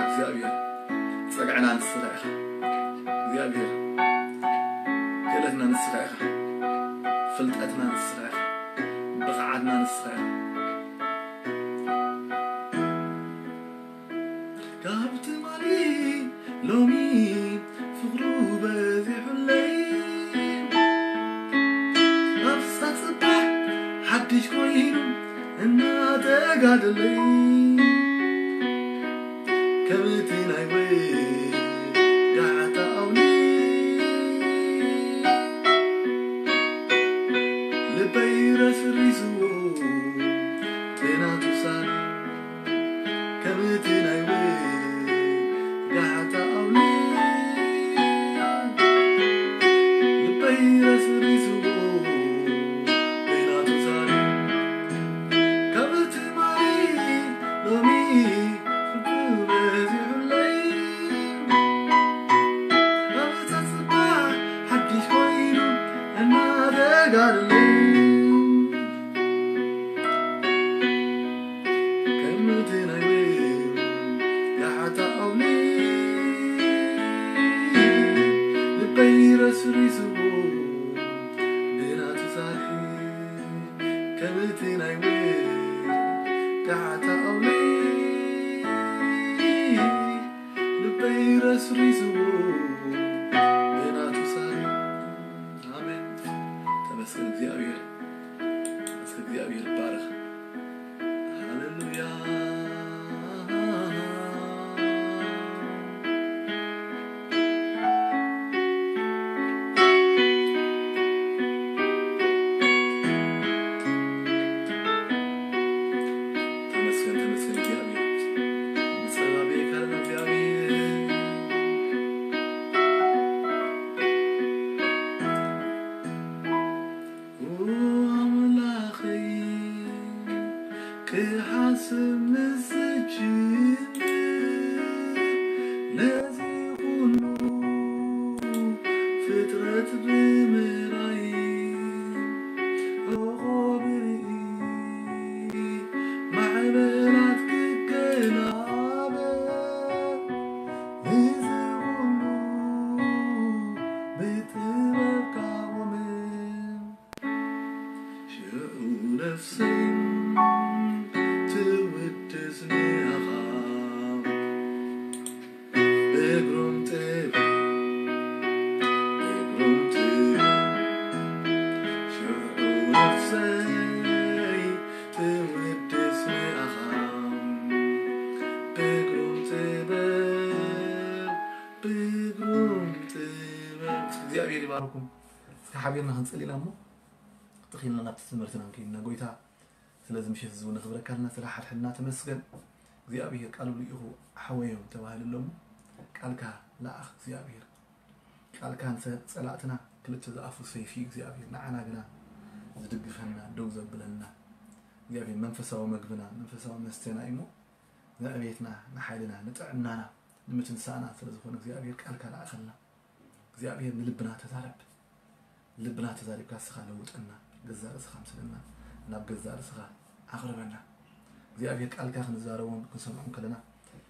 እግዚኣብሔር ጸግዕና ንስኻ ኢኻ። እግዚኣብሔር ክእለትና ንስኻ ኢኻ። ፍልጠትና ንስኻ ኢኻ። ብቕዓትና ንስኻ ኢኻ። ካብ ትማሊ ሎሚ ፍቕሩ በዚሑለይ፣ ኣብ ሳት ጽባሕ ሓድሽ ኮይኑ እናተጋደለይ፣ ከም እቲ ናይ ወጋሕታ ኣውሊ ልበይ ረስሪስዎ ብናቱ ሳኒ፣ ከም እቲ ናይ ወጋሕታ ኣውሊ ልበይ ረስሪስዎ ብናቱ ሳኒ፣ ካብ እቲ ማይ ሎሚ ፍቅር በዚሑለይ፣ ኣብ ተጽባሕ ሓድሽ ኮይኑ እናተጋደለይ፣ ከም እቲ ናይ ወጋሕታ ኣውሊ ልበይ ረስሪስዎ ብናቱ ሳኒ፣ ከም እቲ ናይ ወጋሕታ ኣውሊ ልበይ ረስሪስዎ ብናቱ ሳኒ። ኣሜን። ተመስገን እግዚኣብሔር። እስከ እግዚኣብሔር ይባረኽ። ሃሌሉያ። ተመስገን፣ ተመስገን እግዚኣብሔር። ንጸባቤካ ኣለና እግዚኣብሔር። ኦ ኣምላኸይ፣ ክሓስብ ምስ ዝጅምር፣ ነዚ ኩሉ ፍጥረት ብምርኣይ፣ ዕቑብ ርኢ፣ ማዕበላት ክገላበጥ፣ እዚ ኩሉ ብጥበብካ ቆመ። ሽዑ ነፍሰይ ትውድስ ንኣኻ ብግሩም ጥበብ፣ ብግሩም ጥበብ። ሽዑ ነፍሰይ ትውድስ ንኣኻ ብግሩም ጥበብ፣ ብግሩም ጥበብ። እግዚኣብሔር ይባርኩም። እስከ ሓቢርና ክንጽሊ ኢና እሞ ትኺልና ናብቲ ትምህርትና ክንከይድ ኢና። ጎይታ ስለዚ ምሸት እዚ እውን ነኽብረካ ኣለና፣ ስለ ሓድሕድና ተመስገን። እግዚኣብሔር ቃሉ ልኢኹ ሓወዮም ተባሂሉ ኣሎ እሞ ቃልካ ለኣኽ እግዚኣብሔር። ቃልካ ንሰ-፣ ጸላእትና ክልተ ዝኣፉ ሰይፊ እዩ እግዚኣብሔር። ንዓና ግና ዝድግፈና፣ ደው ዘብለና እግዚኣብሔር መንፈሳዊ መግብና፣ መንፈሳዊ መስተና እዩ እሞ ንዕቤትና፣ ንሓይልና፣ ንጥዕናና፣ ንምትንሳእና ስለ ዝኾነ እግዚኣብሔር ቃልካ ለኣኸልና። እግዚኣብሔር ንልብና ተዛረብ። ልብና ተዛሪብካ ንስኻ ለውጠና፣ ገዛእ ርእስኻ ምሰለና፣ ናብ ገዛእ ርእስኻ ኣቕርበና። እግዚኣብሔር ቃልካ ክንዛረቦን ክንሰምዖን ከለና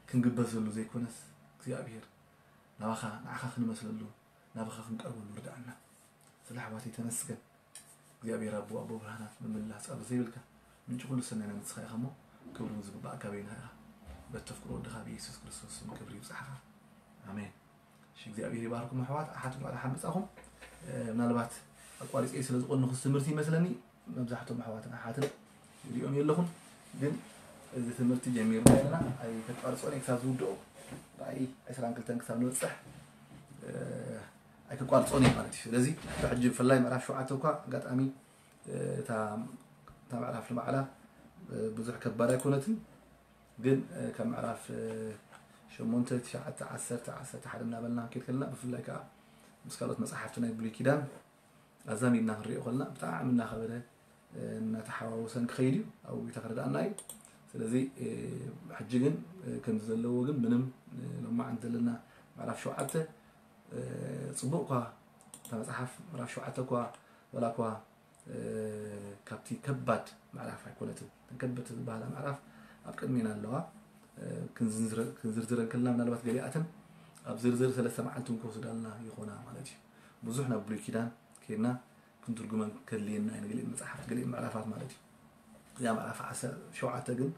ክንግበሰሉ ዘይኮነስ፣ እግዚኣብሔር ናባኻ፣ ንዓኻ ክንመስለሉ፣ ናባኻ ክንቀርበሉ ርድኣና። ስለ ኣሕዋተይ ተመስገን። እግዚኣብሔር ኣቦ፣ ኣቦ ብርሃናት፣ ምምላስ ቃሉ ዘይብልካ፣ ምንጪ ኩሉ ሰናይና ንስኻ ኢኻ እሞ፣ ክብሪ ዝግባእካ በይንኻ ኢኻ። በቲ ኣፍቅሮ ወድኻ ብኢየሱስ ክርስቶስ ስም ክብሪ ይብጻሕኻ። ኣሜን። እሺ፣ እግዚኣብሔር ይባርኩም ኣሕዋት። ኣሓት እንኳዕ ደሓን መጻኹም። እ፣ ምናልባት ኣቋሪጸ ስለ ዝቆነኹ ትምህርቲ ይመስለኒ፣ መብዛሕትኦም ኣሕዋትን ኣሓትን ይሪኦም የለኹን፣ ግን እዚ ትምህርቲ ጀሚርና ኣለና፣ ኣይከቋርጾን እየ ክሳብ ዝውድኦ፣ ራእይ ዕስራን ክልተን ክሳብ ንበጽሕ፣ እ፣ ኣይከቋርጾን እየ ማለት እዩ። ስለዚ ብሕጂ ብፍላይ ምዕራፍ ሸውዓተ እኳ ኣጋጣሚ፣ እ፣ እታ፣ እታ ምዕራፍ ንባዕላ፣ እ፣ ብዙሕ ከባድ ኣይኮነትን፣ ግን፣ እ፣ ካብ ምዕራፍ፣ እ፣ ሸሞንተ፣ ትሽዓተ፣ ዓሰርተ፣ ዓሰርተ ሓደ እናበልና ክንከይድ ከለና፣ ብፍላይ ከዓ ምስ ካልኦት መጽሓፍቲ ናይ ብሉይ ኪዳን ኣዛሚድና ክንሪኦ ከለና ብጣዕሚ እናኸበደ፣ እ፣ እናተሓዋወሰን ክኸይድ እዩ። ኣብ ጎይታ ክረድኣና እዩ። ስለዚ፣ እ፣ ሕጂ ግን፣ እ፣ ከምዚ ዘለዎ ግን ምንም፣ እ፣ ሎማዓንቲ ዘለና ምዕራፍ ሸውዓተ፣ እ፣ ጽቡቕ እኳ እታ መጽሓፍ ምዕራፍ ሸውዓተ እኳ ዋላ እኳ፣ እ፣ ካብቲ ከባድ ምዕራፍ ኣይኮነትን። እተን ከበድቲ ዝበሃላ ምዕራፍ ኣብ ቅድሜና ኣለዋ። ክንዝርዝረን ከለና ምናልባት ገሊኣተን ኣብ ዝርዝር ሰለስተ መዓልቲ እውን ክወስዳልና ይኾና ማለት እዩ። ብዙሕ ናብ ብሉይ ኪዳን ከይድና ክንትርጉመን ከድልየና እዩ፣ ንገሊአን መፅሓፍቲ ገሊአን ምዕራፋት ማለት እዩ። እዚኣ ምዕራፍ ዓሰርተ ሸውዓተ ግን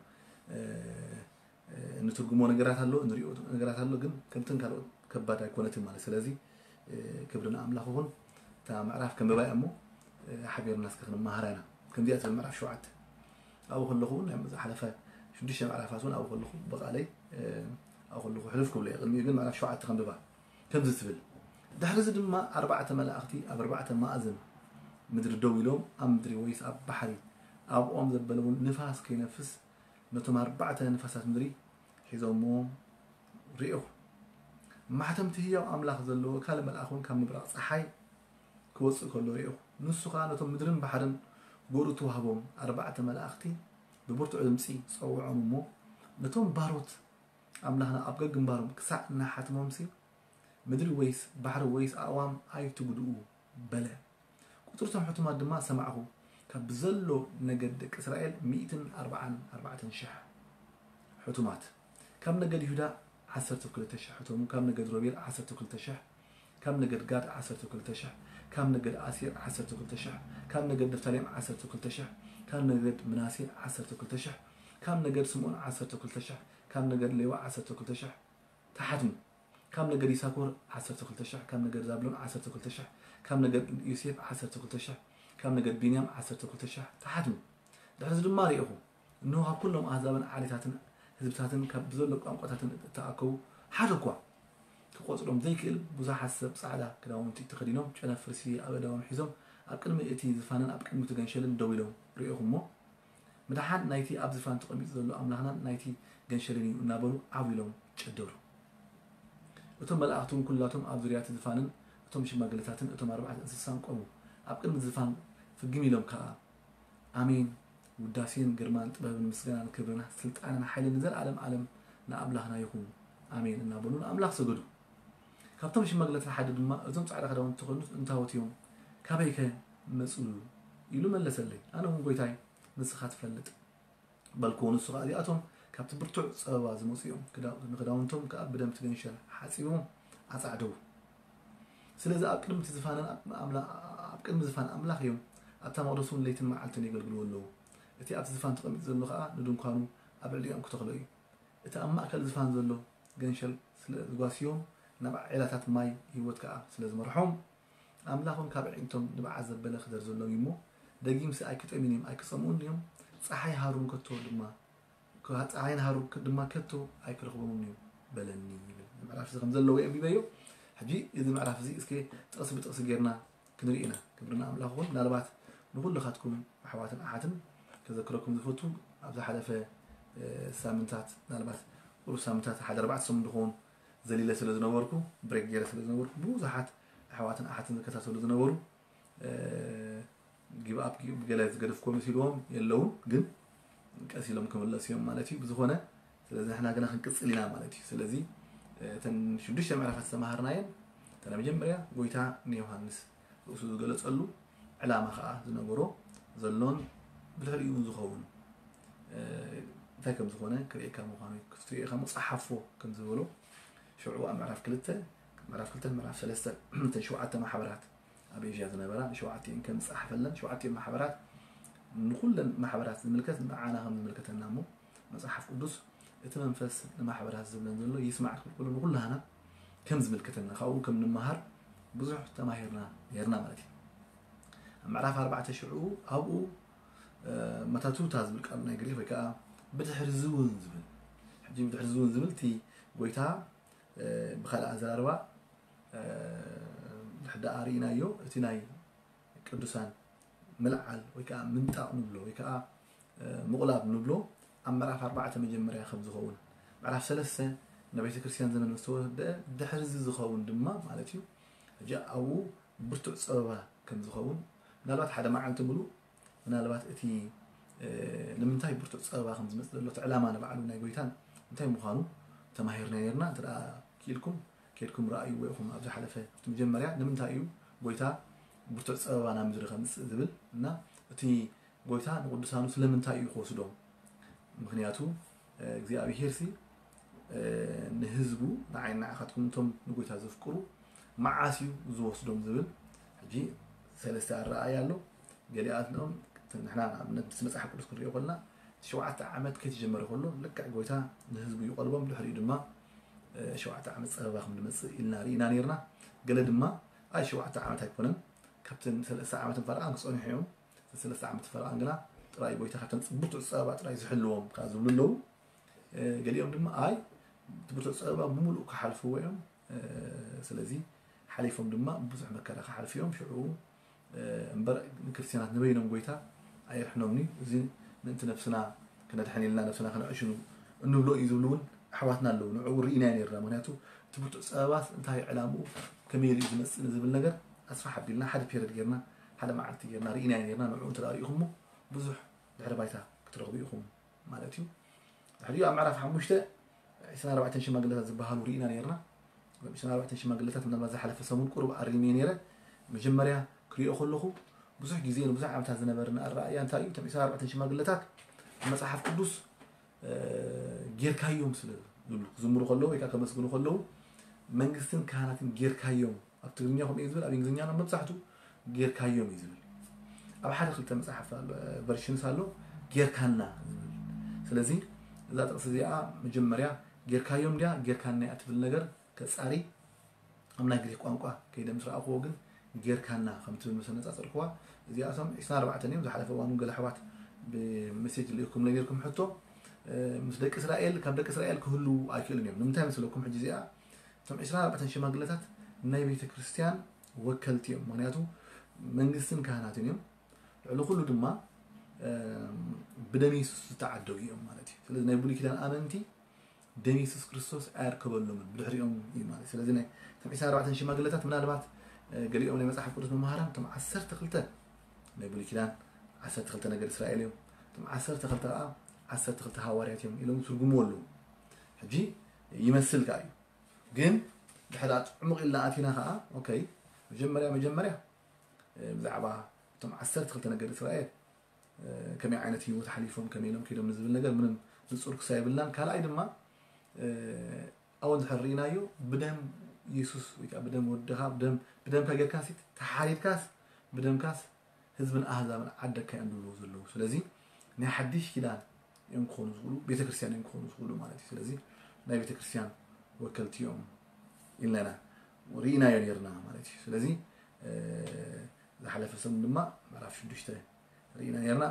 ንትርጉሞ ነገራት ኣሎ፣ ንሪኦ ነገራት ኣሎ፣ ግን ከምተን ካልኦት ከባድ ኣይኮነትን ማለት። ስለዚ ክብሪ ንኣምላኽ ይኹን። እታ ምዕራፍ ከንብባ እያ እሞ ሓቢርና እስከ ክንመሃራ ኢና። ከምዚኣ ትብል ምዕራፍ ሸውዓተ። ኣብኡ ከለኹ እውን ናይ ዝሓለፈ ሽዱሽተ ምዕራፋት እውን ኣብኡ ከለኹ ብቓለይ ኣብኡ ከለኹ ሕልፍ ክብሎ እየ። ቅድሚኡ ግን ምዕራፍ ሸውዓተ ከንብባ ከምዚ ትብል። ድሕሪ እዚ ድማ ኣርባዕተ መላእኽቲ ኣብ ኣርባዕተ ማእዝን ምድሪ ደው ኢሎም ኣብ ምድሪ ወይስ ኣብ ባሕሪ ኣብኦም ዘበለውን ንፋስ ከይነፍስ ነቶም ኣርባዕተ ንፋሳት ምድሪ ሒዞሞ ርኢኹ። ማሕተምቲ ህያው ኣምላኽ ዘለዎ ካልእ መልኣኽ እውን ካብ ምብራቕ ጸሓይ ክወጽእ ከሎ ርኢኹ። ንሱ ኸኣ ነቶም ምድርን ባሕርን ክገብሩ እተዋህቦም ኣርባዕተ መላእኽቲ ብብርቱዕ ድምጺ ጸውዖም እሞ፣ ነቶም ባሮት ኣምላኽና ኣብ ገግንባሮም ክሳዕ እናሓትሞምሲ፣ ምድሪ ወይስ ባሕሪ ወይስ ኣእዋም ኣይትጉድኡ በለ። ቁጽሪ እቶም ሕቱማት ድማ ሰማዕኹ፣ ካብ ብዘሎ ነገድ ደቂ እስራኤል ሚእትን ኣርባዓን ኣርባዕተን ሽሕ ሕቱማት፣ ካብ ነገድ ይሁዳ ዓሰርተ ክልተ ሽሕ ሕተሙ፣ ካብ ነገድ ሮቤል ዓሰርተ ክልተ ሽሕ፣ ካብ ነገድ ጋድ ዓሰርተ ክልተ ሽሕ፣ ካብ ነገድ ኣሴር ዓሰርተ ክልተ ሽሕ፣ ካብ ነገድ ንፍታሌም ዓሰርተ ክልተ ሽሕ፣ ካብ ነገድ ምናሴ ዓሰርተ ክልተ ሽሕ፣ ካብ ነገድ ስምዖን ዓሰርተ ክልተ ሽሕ፣ ካብ ነገድ ሌዊ ዓሰርተ ክልተ ሽሕ ተሓትሙ። ካብ ነገድ ይሳኮር ዓሰርተ ክልተ ሽሕ፣ ካብ ነገድ ዛብሎን ዓሰርተ ክልተ ሽሕ፣ ካብ ነገድ ዮሴፍ ዓሰርተ ክልተ ሽሕ፣ ካብ ነገድ ቢንያም ዓሰርተ ክልተ ሽሕ ተሓትሙ። ድሕሪ እዚ ድማ ርኢኹ፣ እንሆ፣ ካብ ኩሎም ኣህዛብን ዓሌታትን ህዝብታትን ካብ ብዘሎ ቋንቋታትን እተኣከቡ ሓደ እኳ ክቖጽሮም ዘይክእል ብዙሓት ሰብ ጻዕዳ ክዳውንቲ ተኸዲኖም፣ ጨነፍርሲ ኣብ ኣእዳዎም ሒዞም ኣብ ቅድሚ እቲ ዝፋንን ኣብ ቅድሚ እቲ ገንሸልን ደው ኢሎም ርኢኹ እሞ፣ ምድሓን ናይቲ ኣብ ዝፋን ተቐሚጡ ዘሎ ኣምላኽናን ናይቲ ገንሸልን እዩ እናበሉ ዓው ኢሎም ጨደሩ። እቶም መላእኽቲ እውን ኩላቶም ኣብ ዙርያ እቲ ዝፋንን እቶም ሽማግለታትን እቶም ኣርባዕተ እንስሳን ቆሙ። ኣብ ቅድሚ ዝፋን ፍግም ኢሎም ከኣ፣ ኣሜን፣ ውዳሴን ግርማን ጥበብን ምስጋናን ክብርን ስልጣንን ሓይልን ንዘለኣለም ዓለም ንኣምላኽና ይኹን፣ ኣሜን እናበሉ ንኣምላኽ ሰገዱ። ካብቶም ሽማግለታት ሓደ ድማ፣ እዞም ጻዕዳ ክዳውንቲ ዝተኸድኑስ እንታዎት እዮም? ካበይከ መጹ? ኢሉ መለሰለይ። ኣነ እውን፣ ጐይታይ፣ ንስኻ ትፈልጥ በልክዎ። ንሱ ኸኣ፣ እዚኣቶም ካብቲ ብርቱዕ ጸበባ ዝመጹ እዮም። ክዳ-፣ ንኽዳውንቶም ከኣ ብደም እቲ ገንሸል ሓጺቦም ኣጻዕደዉ። ስለዚ ኣብ ቅድሚ እቲ ዝፋንን ኣብ ኣምላ-፣ ኣብ ቅድሚ ዝፋን ኣምላኽ እዮም ኣብታ መቕደስ እውን ለይትን መዓልትን የገልግልዎ ኣለዉ። እቲ ኣብቲ ዝፋን ተቐሚጡ ዘሎ ኸኣ ንድንኳኑ ኣብ ልዕሊኦም ክተኽሎ እዩ። እቲ ኣብ ማእከል ዝፋን ዘሎ ገንሸል ስለ ዝጓስዮም፣ ናብ ዒላታት ማይ ህይወት ከኣ ስለ ዝመርሖም፣ ኣምላኽ እውን ካብ ኣዒንቶም ንብዓት ዘበለ ክደርዘሎም እዩ እሞ፣ ደጊምሲ ኣይክጠምዩን እዮም፣ ኣይክጸምኡን እዮም። ጸሓይ ሃሩን ከቶ ድማ፣ ጸሓይን ሃሩን ድማ ከቶ ኣይክረኽቦምን እዩ በለኒ ይብል። እዚ ምዕራፍ እዚ ከም ዘለዎ የንቢበዮ። ሕጂ እዚ ምዕራፍ እዚ እስከ ጥቕሲ ብጥቕሲ ጌርና ክንርኢ ኢና። ክብሪ ንኣምላኽ ይኹን። ምናልባት ንኹልኻትኩም ኣሕዋትን ኣሓትን ከዘክረኩም ዝፈቱ፣ ኣብ ዝሓለፈ፣ እ፣ ሳምንታት፣ ምናልባት ቁሩብ ሳምንታት፣ ሓደ ኣርባዕተ ሰሙን ዝኸውን ዘሊለ ስለ ዝነበርኩ፣ ብሬክ ገይረ ስለ ዝነበርኩ፣ ብዙሓት ኣሕዋትን ኣሓትን ዝከታተሉ ዝነበሩ፣ እ፣ ጊቭ ኣፕ፣ ገለ ዝገደፍኩዎ መሲልዎም የለውን፣ ግን ቀስ ኢሎም ክምለሱ እዮም ማለት እዩ። ብዝኾነ፣ ስለዚ ንሕና ግና ክንቅጽል ኢና ማለት እዩ። ስለዚ፣ እ፣ እተን ሽዱሽተ ምዕራፋት ዝተማሃርናየን፣ እታ ናይ መጀመርያ፣ ጐይታ ንዮሃንስ ርእሱ ዝገለጸሉ፣ ዕላማ ኸኣ ዝነበሮ ዘሎን ብድሕሪኡ እውን ዝኸውን፣ እ፣ እንታይ ከም ዝኾነ ክርእየካ ምዃኑ እዩ። ክትርእዮ ኢኻ እሞ ጸሓፎ ከም ዝበሎ፣ ሽዑ ኣብ ምዕራፍ ክልተ፣ ምዕራፍ ክልተን ምዕራፍ ሰለስተን፣ እተን ሸውዓተ ማሕበራት ኣብ ኤዥያ ዝነበራ፣ ንሸውዓቲኤን ከም ዝጸሓፈለን፣ ሸውዓቲኤን ማሕበራት ንኹለን ማሕበራት ዝምልከት ንዓና ከም ዝምልከተና እሞ፣ መጽሓፍ ቅዱስ እቲ መንፈስ ንማሕበራት ዝብለን ዘሎ ይስማዕ ክብል ከሎ ንኹላህና ከም ዝምልከተና፣ ካብኡ ከም ንመሃር ብዙሕ ተማሂርና ነይርና ማለት እዩ። ኣብ ምዕራፍ ኣርባዕተ ሽዑ ኣብኡ፣ እ፣ መታቱታ ዝብል ቃል ናይ ግሪክ ወይ ከዓ ብድሕሪ ዝውን ዝብል፣ ሕጂ ብድሕሪ ዝውን ዝብል እቲ ጐይታ፣ እ፣ ብኻልእ ኣዘራርባ፣ እ፣ ድሕር ደኣ ርኢናዮ፣ እቲ ናይ ቅዱሳን ምልዓል ወይ ከዓ ምንጣቕ ንብሎ ወይ ከዓ፣ እ፣ ምቑላብ ንብሎ ኣብ ምዕራፍ ኣርባዕተ መጀመርያ ከም ዝኸውን፣ ምዕራፍ ሰለስተ ንቤተ ክርስቲያን ዘመን ምስ ተወደአ ድሕሪ እዚ ዝኸውን ድማ ማለት እዩ። ሕጂ ኣብኡ ብርቱዕ ጸበባ ከም ዝኸውን፣ ምናልባት ሓደ መዓልቲ ምሉእ፣ ምናልባት እቲ፣ እ፣ ንምንታይ ብርቱዕ ጸበባ ከም ዝመጽእ ዘሎ፣ እቲ ዕላማ ንባዕሉ ናይ ጐይታን እንታይ ምዃኑ ተማሂርና ነርና። እንተ ደኣ ክኢልኩም፣ ኬድኩም ረኣይዎ ኢኹም። ኣብ ዝሓለፈ፣ ኣብቲ መጀመርያ ንምንታይ እዩ ጐይታ ብርቱዕ ጸበባ ናብ ምድሪ ከምጽእ ዝብል እና እቲ ጐይታ ንቅዱሳኑ ስለምንታይ እዩ ክወስዶም? ምኽንያቱ፣ እ፣ እግዚኣብሄርሲ ንህዝቡ ንዓይ ንዓኻትኩም እቶም ንጎይታ ዘፍቅሩ መዓስ እዩ ዝወስዶም ዝብል ሕጂ ሰለስተ ኣረኣእያ ኣሎ። ገሊኣቶም ንሕና ንኣብነት ምስ መፅሓፍ ቅዱስ ክንሪኦ ከለና ሸውዓተ ዓመት ከይተጀመረ ከሎ ልክዕ ጎይታ ንህዝቡ ይቆልቦም፣ ድሕሪኡ ድማ ሸውዓተ ዓመት ፀበባ ከም ዝመፅእ ኢልና ርኢና ነርና። ገለ ድማ ኣይ ሸውዓተ ዓመት ኣይኮነን፣ ካብተን ሰለስተ ዓመትን ፈረቓን ክፀንሑ እዮም፣ ሰለስተ ዓመት ፈረቓን ግና ጥራይ ጎይታ ካብተን ብርቱዕ ፀበባ ጥራይ ዝሕልዎም ከዓ ዝብሉ ኣለዉ። ገሊኦም ድማ ኣይ እቲ ብርቱዕ ፀበባ ብምሉእ ክሓልፍዎ እዮም። ስለዚ ሓሊፎም ድማ ብዙሕ መከራ ክሓልፉ እዮም። ሽዑ እምበር ንክርስትያናት ንበይኖም ጎይታ ኣየድሕኖምን እዩ። እዚ ምእንቲ ነብስና ክነድሕን ኢልና ነብስና ከነዕሽኑ እንብሎ እዩ ዝብሉ እውን ኣሕዋትና ኣለዉ። ንዕኡ ርኢና ነርና። ምክንያቱ እቲ ብርቱዕ ፀበባስ እንታይ ዕላምኡ ከመይ ኢሉ እዩ ዝመፅእ ንዝብል ነገር ኣስፋሕ ኣቢልና ሓደ ፔረድ ጌርና ሓደ መዓልቲ ጌርና ርኢና ነርና። ንዕኡ እንተ ርኢኹሞ ብዙሕ ድሕሪ ባይታ ክትረኽቡ ኢኹም ማለት እዩ። ድሕሪኡ ኣብ ምዕራፍ ሓሙሽተ ዕስራን ኣርባዕተን ሽማግለታት ዝበሃሉ ርኢና ነርና። እዞም ዕስራን ኣርባዕተን ሽማግለታት ምናልባት ዝሓለፈ ሰሙን ቁሩብ ኣሪመ ነይረ። መጀመርያ ክሪኦ ከለኹ ብዙሕ ግዜ ንብዙሕ ዓመታት ዝነበርና ኣረኣእያ እንታይ እዩ? እቶም ዕስራን ኣርባዕተን ሽማግለታት መፅሓፍ ቅዱስ ጌርካዮም ስለ ዝብሉ ክዝምሩ ከለዉ ወይ ከዓ ከመስግኑ ከለዉ መንግስትን ካህናትን ጌርካዮም ኣብ ትግርኛ ከምኡ እዩ ዝብል፣ ኣብ እንግሊዝኛ መብዛሕቱ ጌርካዮም እዩ ዝብል። ኣብ ሓደ ክልተ መፅሓፍ ኣሎ ቨርሽንስ ኣሎ ጌርካና ዝብል። ስለዚ እዛ ጥቕሲ እዚኣ መጀመርያ ጌርካዮም ድያ ጌርካና እያ ትብል ነገር ከፃሪ ኣብ ናይ ግሪክ ቋንቋ ከይደ ምስ ረኣኽዎ ግን ጌርካና ከም ትብል ምስ ኣነፃፀርክዋ እዚኣቶም ዕስራን ኣርባዕተን እዮም። ዝሓለፈ እዋን እውን ገለ ኣሕዋት ብሜሴጅ ልኢኹምለይ ነርኩም ሕቶ ምስ ደቂ እስራኤል ካብ ደቂ እስራኤል ክህሉ ኣይክእልን እዮም። ንምንታይ መስለኩም? ሕጂ እዚኣ እቶም ዕስራን ኣርባዕተን ሽማግለታት ናይ ቤተ ክርስቲያን ወከልቲ እዮም። ምክንያቱ መንግስትን ካህናትን እዮም። ልዕሊ ኩሉ ድማ ብደም የሱስ ዝተዓደጉ እዮም ማለት እዩ። ስለዚ ናይ ብሉይ ኪዳን ኣመንቲ ደም የሱስ ክርስቶስ ኣየርከበሎምን ብድሕሪኦም እዩ ማለት እዩ። ስለዚ ናይ እቶም ዕስራን ኣርባዕተን ሽማግለታት ምናልባት ገሊኦም ናይ መፅሓፍ ቅዱስ መምሃራን እቶም ዓሰርተ ክልተ ናይ ብሉይ ኪዳን ዓሰርተ ክልተ ነገድ እስራኤል እዮም፣ እቶም ዓሰርተ ክልተ ከዓ ዓሰርተ ክልተ ሃዋርያት እዮም ኢሎም ይትርጉምዎ ኣለዉ። ሕጂ ይመስል ከዓ እዩ ግን ድሕሪ ዕሙቕ ኢልና ኣቲና ከዓ ኦኬ መጀመርያ መጀመርያ ብዛዕባ እቶም ዓሰርተ ክልተ ነገድ እስራኤል ከመይ ዓይነት ህይወት ሓሊፎም ከመይ ኢሎም ከይዶም ንዝብል ነገር ምንም ንፁር ክሳ የብልናን። ካልኣይ ድማ ኣወ እንድሕር ርኢናዮ ብደም የሱስ ወይ ከዓ ብደም ወድኻ ብደምካ ጌርካስ ተሓሪድካስ ብደምካስ ህዝብን ኣህዛብን ዓደካ እዮም ዝብልዎ ዘለዉ። ስለዚ ናይ ሓድሽ ኪዳን እዮም ክኾኑ ዝኽእሉ፣ ቤተክርስትያን እዮም ክኾኑ ዝኽእሉ ማለት እዩ። ስለዚ ናይ ቤተክርስትያን ወከልቲ እዮም ኢልና ኢና ርኢናዮ ነርና ማለት እዩ። ስለዚ ዝሓለፈ ሰሙን ድማ ምዕራፍ ሽዱሽተ ርኢና ነርና።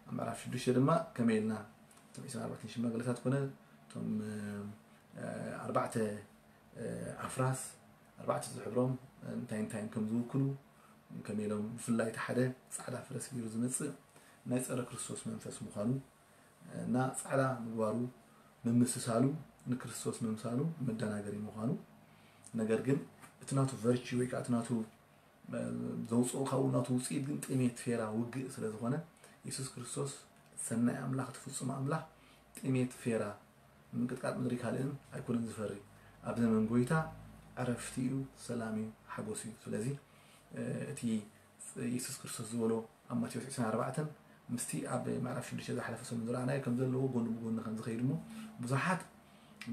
ኣብ ምዕራፍ ሽዱሽተ ድማ ከመይ ኢልና እቶም ዕስራን ኣርባዕተን ሽማግለታት ኮነ እቶም ኣርባዕተ ኣፍራስ ኣርባዕተ ዝሕብሮም እንታይ እንታይ ከም ዝውክሉ ከመይ ኢሎም ብፍላይ እቲ ሓደ ፃዕዳ ፈረስ ገይሩ ዝመፅእ ናይ ፀረ ክርስቶስ መንፈስ ምዃኑ እና ፃዕዳ ምግባሩ ምምስሳሉ ንክርስቶስ ምምሳሉ መደናገሪ ምዃኑ ነገር ግን እቲ ናቱ ቨርቹ ወይ ከዓ እቲ ናቱ ዘውፅኦ ካብኡ ናቱ ውፅኢት ግን ጥሜት ፌራ ውግእ ስለ ዝኾነ የሱስ ክርስቶስ ሰናይ ኣምላኽ እቲ ፍፁም ኣምላኽ ጥሜት ፌራ ምንቅጥቃጥ ምድሪ ካልእን ኣይኮነን ዝፈሪ ኣብ ዘመን ጎይታ ዕረፍቲ እዩ ሰላም እዩ ሓጎስ እዩ ስለዚ እቲ የሱስ ክርስቶስ ዝበሎ ኣብ ማቴዎስ ዕስራን ኣርባዕተን ምስቲ ኣብ ምዕራፍ ሽዱሽተ ዝሓለፈ ሰሙን ዝረኣናዮ ከም ዘለዎ ጎኒ ብጎኒ ከም ዝኸይድ እሞ ብዙሓት